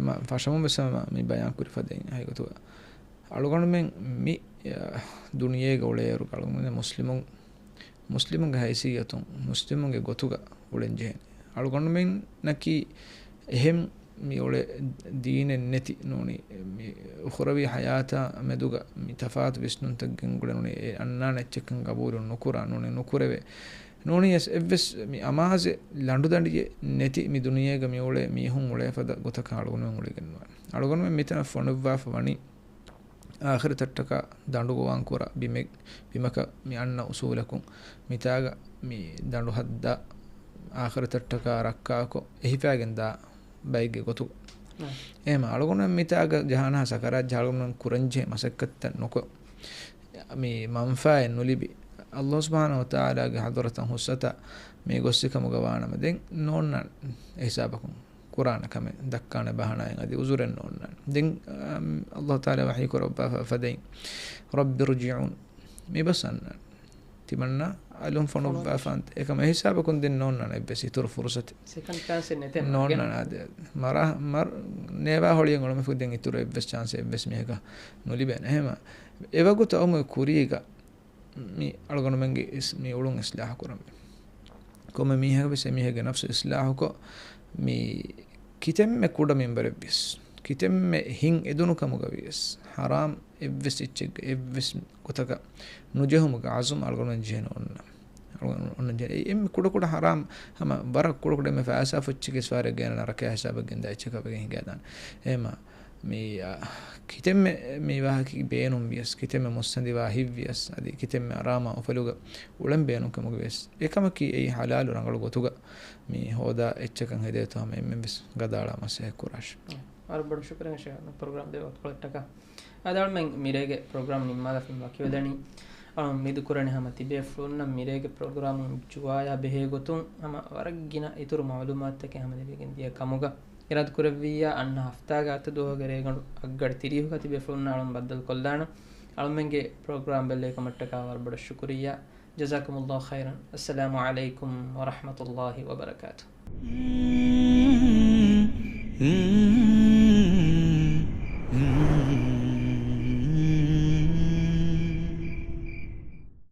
މަ-، ފަށަމުން ވެސް މަ-، މި ބަޔާން ކުރި ފަދައިން ހަގީގަތުގަ އަޅުގަނޑުމެން މި، އަ، ދުނިޔޭގަ އުޅޭއިރު އަޅުގަނޑުމެން މުސްލިމުން، މުސްލިމުންގެ ހައިސިއްޔަތުން، މުސްލިމުންގެ ގޮތުގަ އުޅެން ޖެހޭނެ. އަޅުގަނޑުމެންނަކީ އެހެން މި އުޅޭ ދީނެއް ނެތި ނޫނީ، މި އުޚުރަވީ ހަޔާތާ މެދުގަ މި ތަފާތު ވިސްނުންތައް ގެންގުޅެ ނޫނީ، އެ އަންނާނެ އެއްޗެއްކަން ގަބޫލު ނުކުރާ ނޫނީ، ނުކުރެވޭ. ނޫނީ އެސް އެއްވެސް މި އަމާޒެއް ލަނޑުދަނޑިއެއް ނެތި މި ދުނިޔޭގަ މި އުޅޭ މީހުން އުޅޭ ފަދަ ގޮތަކަށް އަޅުގަނޑުމެން އުޅެގެން ނުވާނެ. އަޅުގަނޑުމެން މިތަނަށް ފޮނުއްވާފަ ވަނީ އާޚިރަތަށްޓަކާ ދަނޑު ގޮވާން ކުރާ ބިމެއް، ބިމަކަށް މި އަންނަ އުސޫލަކުން މިތާގަ މި ދަނޑު ހައްދާ އާޚިރަތަށްޓަކާ ރައްކާކޮށް އެހިފައިގެން ދާ ބައެއްގެ ގޮތުގަ. އެހެމަ އަޅުގަނޑުމެން މިތާގަ ޖަހާނަހާ ސަކަރާތް ޖަހާ އަޅުގަނޑުމެން ކުރަންޖެހޭ މަސައްކަތްތައް ނުކޮށް، މި މަންފާއެއް ނުލިބި، ﷲ ސުބްޙާނަހޫ ވަތަޢާލާގެ ޙަޟްރަތަށް ހުސްއަތާ މި ގޮއްސިކަމުގަ ވާނަމަ، ދެން ނޯންނާނެ އެ ހިސާބަކުން ކުރާނެ ކަމެއް ދައްކާނެ ބަހަނާއެއް އަދި އުޒުރެއް ނޯންނާނެ. ދެން، އަމް، ﷲ ތަޢާލާ ވަޙީ ކުރައްވާފަ ފަދައިން، "رب ارجعون." މިބަސް އަންނާނެ. ތިމަންނާ އަލުން ފޮނުއްވާފާންތަ؟ އެކަމަ އެ ހިސާބަކުން ދެން ނޯންނާނެ އެއްވެސް އިތުރު ފުރުސަތެއް. ސެކަންޑް ޗާންސެއް ނެތޭ މާ. ނޯންނާނެ އާދެ. މަރާ، މަރ-، ނޭވާ ހޮޅިއެއް އޮޅުމަށްފަހު ދެން އިތުރު އެއްވެސް ޗާންސެއް އެއްވެސް މީހަކަށް ނުލިބޭނެ. އެހެމަ އެވަގުތު އައުމުގެ ކުރީގަ މި އަޅުގަނޑުމެންގެ އިސް-، މި އުޅުން އިސްލާހު ކުރަން. ކޮންމެ މީހަކަށް ވެސް އެމީހެއްގެ ނަފްސު އިސްލާހުކޮށް، މި ކިތެއްމެ ކުޑަ މިންވަރެއްވިޔަސް، ކިތެއްމެ ހިތް އެދުނު ކަމުގަ ވިޔަސް، ޙަރާމް އެއްވެސް އެއްޗެއްގެ އެއްވެސް ގޮތަކަށް ނުޖެހުމުގެ ޢަޒުމް އަޅުގަނޑުމެން ޖެހޭނެ އޮންނަ. އަޅުގަނޑު އޮންނަ ޖެހޭ އެ އެންމެ ކުޑަކުޑަ ޙަރާމް ހަމަ ވަރަށް ކުޑަކުޑަ އެންމެ ފައިސާ ފޮއްޗެއްގެ ސުވާރެއް ގޭނަ ނަރަކަޔާ ހިސާބެއް ގެންދާ އެއްޗަކާ ވެގެން ހިނގާދާނެ. އެހެމަ މި، އާ، ކިތެއްމެ މި ވާހަކަ ބޭނުން ވިޔަސް، ކިތެއްމެ މުއްސަނދިވާ ހިތް ވިޔަސް، އަދި ކިތެއްމެ އަރާމާ އުފަލުގަ އުޅެން ބޭނުންކަމުގަ ވިޔަސް، އެކަމަކީ އެއީ ޙަލާލު ރަނގަޅު ގޮތުގަ މި ހޯދާ އެއްޗަކަށް ހެދޭތޯ ހަމަ އެންމެން ވެސް ގަދައަޅާ މަސައްކަތް ކުރާށި. ވަރަށް ބޮޑަށް ޝުކުރިއްޔާ ޝޭޚް، ޕްރޮގްރާމް ދެ ވަގުތުކޮޅަށްޓަކާ. އާދެ އަޅުމެން މިރޭގެ ޕްރޮގްރާމް ނިންމާލަފިން ވަކިވެލަނީ. އަޅުމެން އުއްމީދު ކުރަނީ ހަމަ ތިބޭފުޅުންނަށް މިރޭގެ ޕްރޮގްރާމުން ޖުވާޔާ ބެހޭ ގޮތުން ހަމަ ވަރަށް ގިނަ އިތުރު މަޢުލޫމާތުތަކެއް ހަމަ ލިބިގެން ދިޔަ ކަމުގަ އިރާދަ ކުރެއްވިއްޔާ، އަންނަ ހަފްތާގެ އަތު ދުވަހުގެ ރޭގަނޑު އަށްގަޑި ތިރީހުގަ ތިބޭފުޅުންނާ އަޅުން ބައްދަލުކޮށްލާނަން. އަޅުމެންގެ ޕްރޮގްރާމް ބެއްލެވިކަމަށްޓަކާ ވަރަށް ބޮޑަށް ޝުކުރިއްޔާ. جزاكم الله خيرا. السلام عليكم ورحمة الله وبركاته.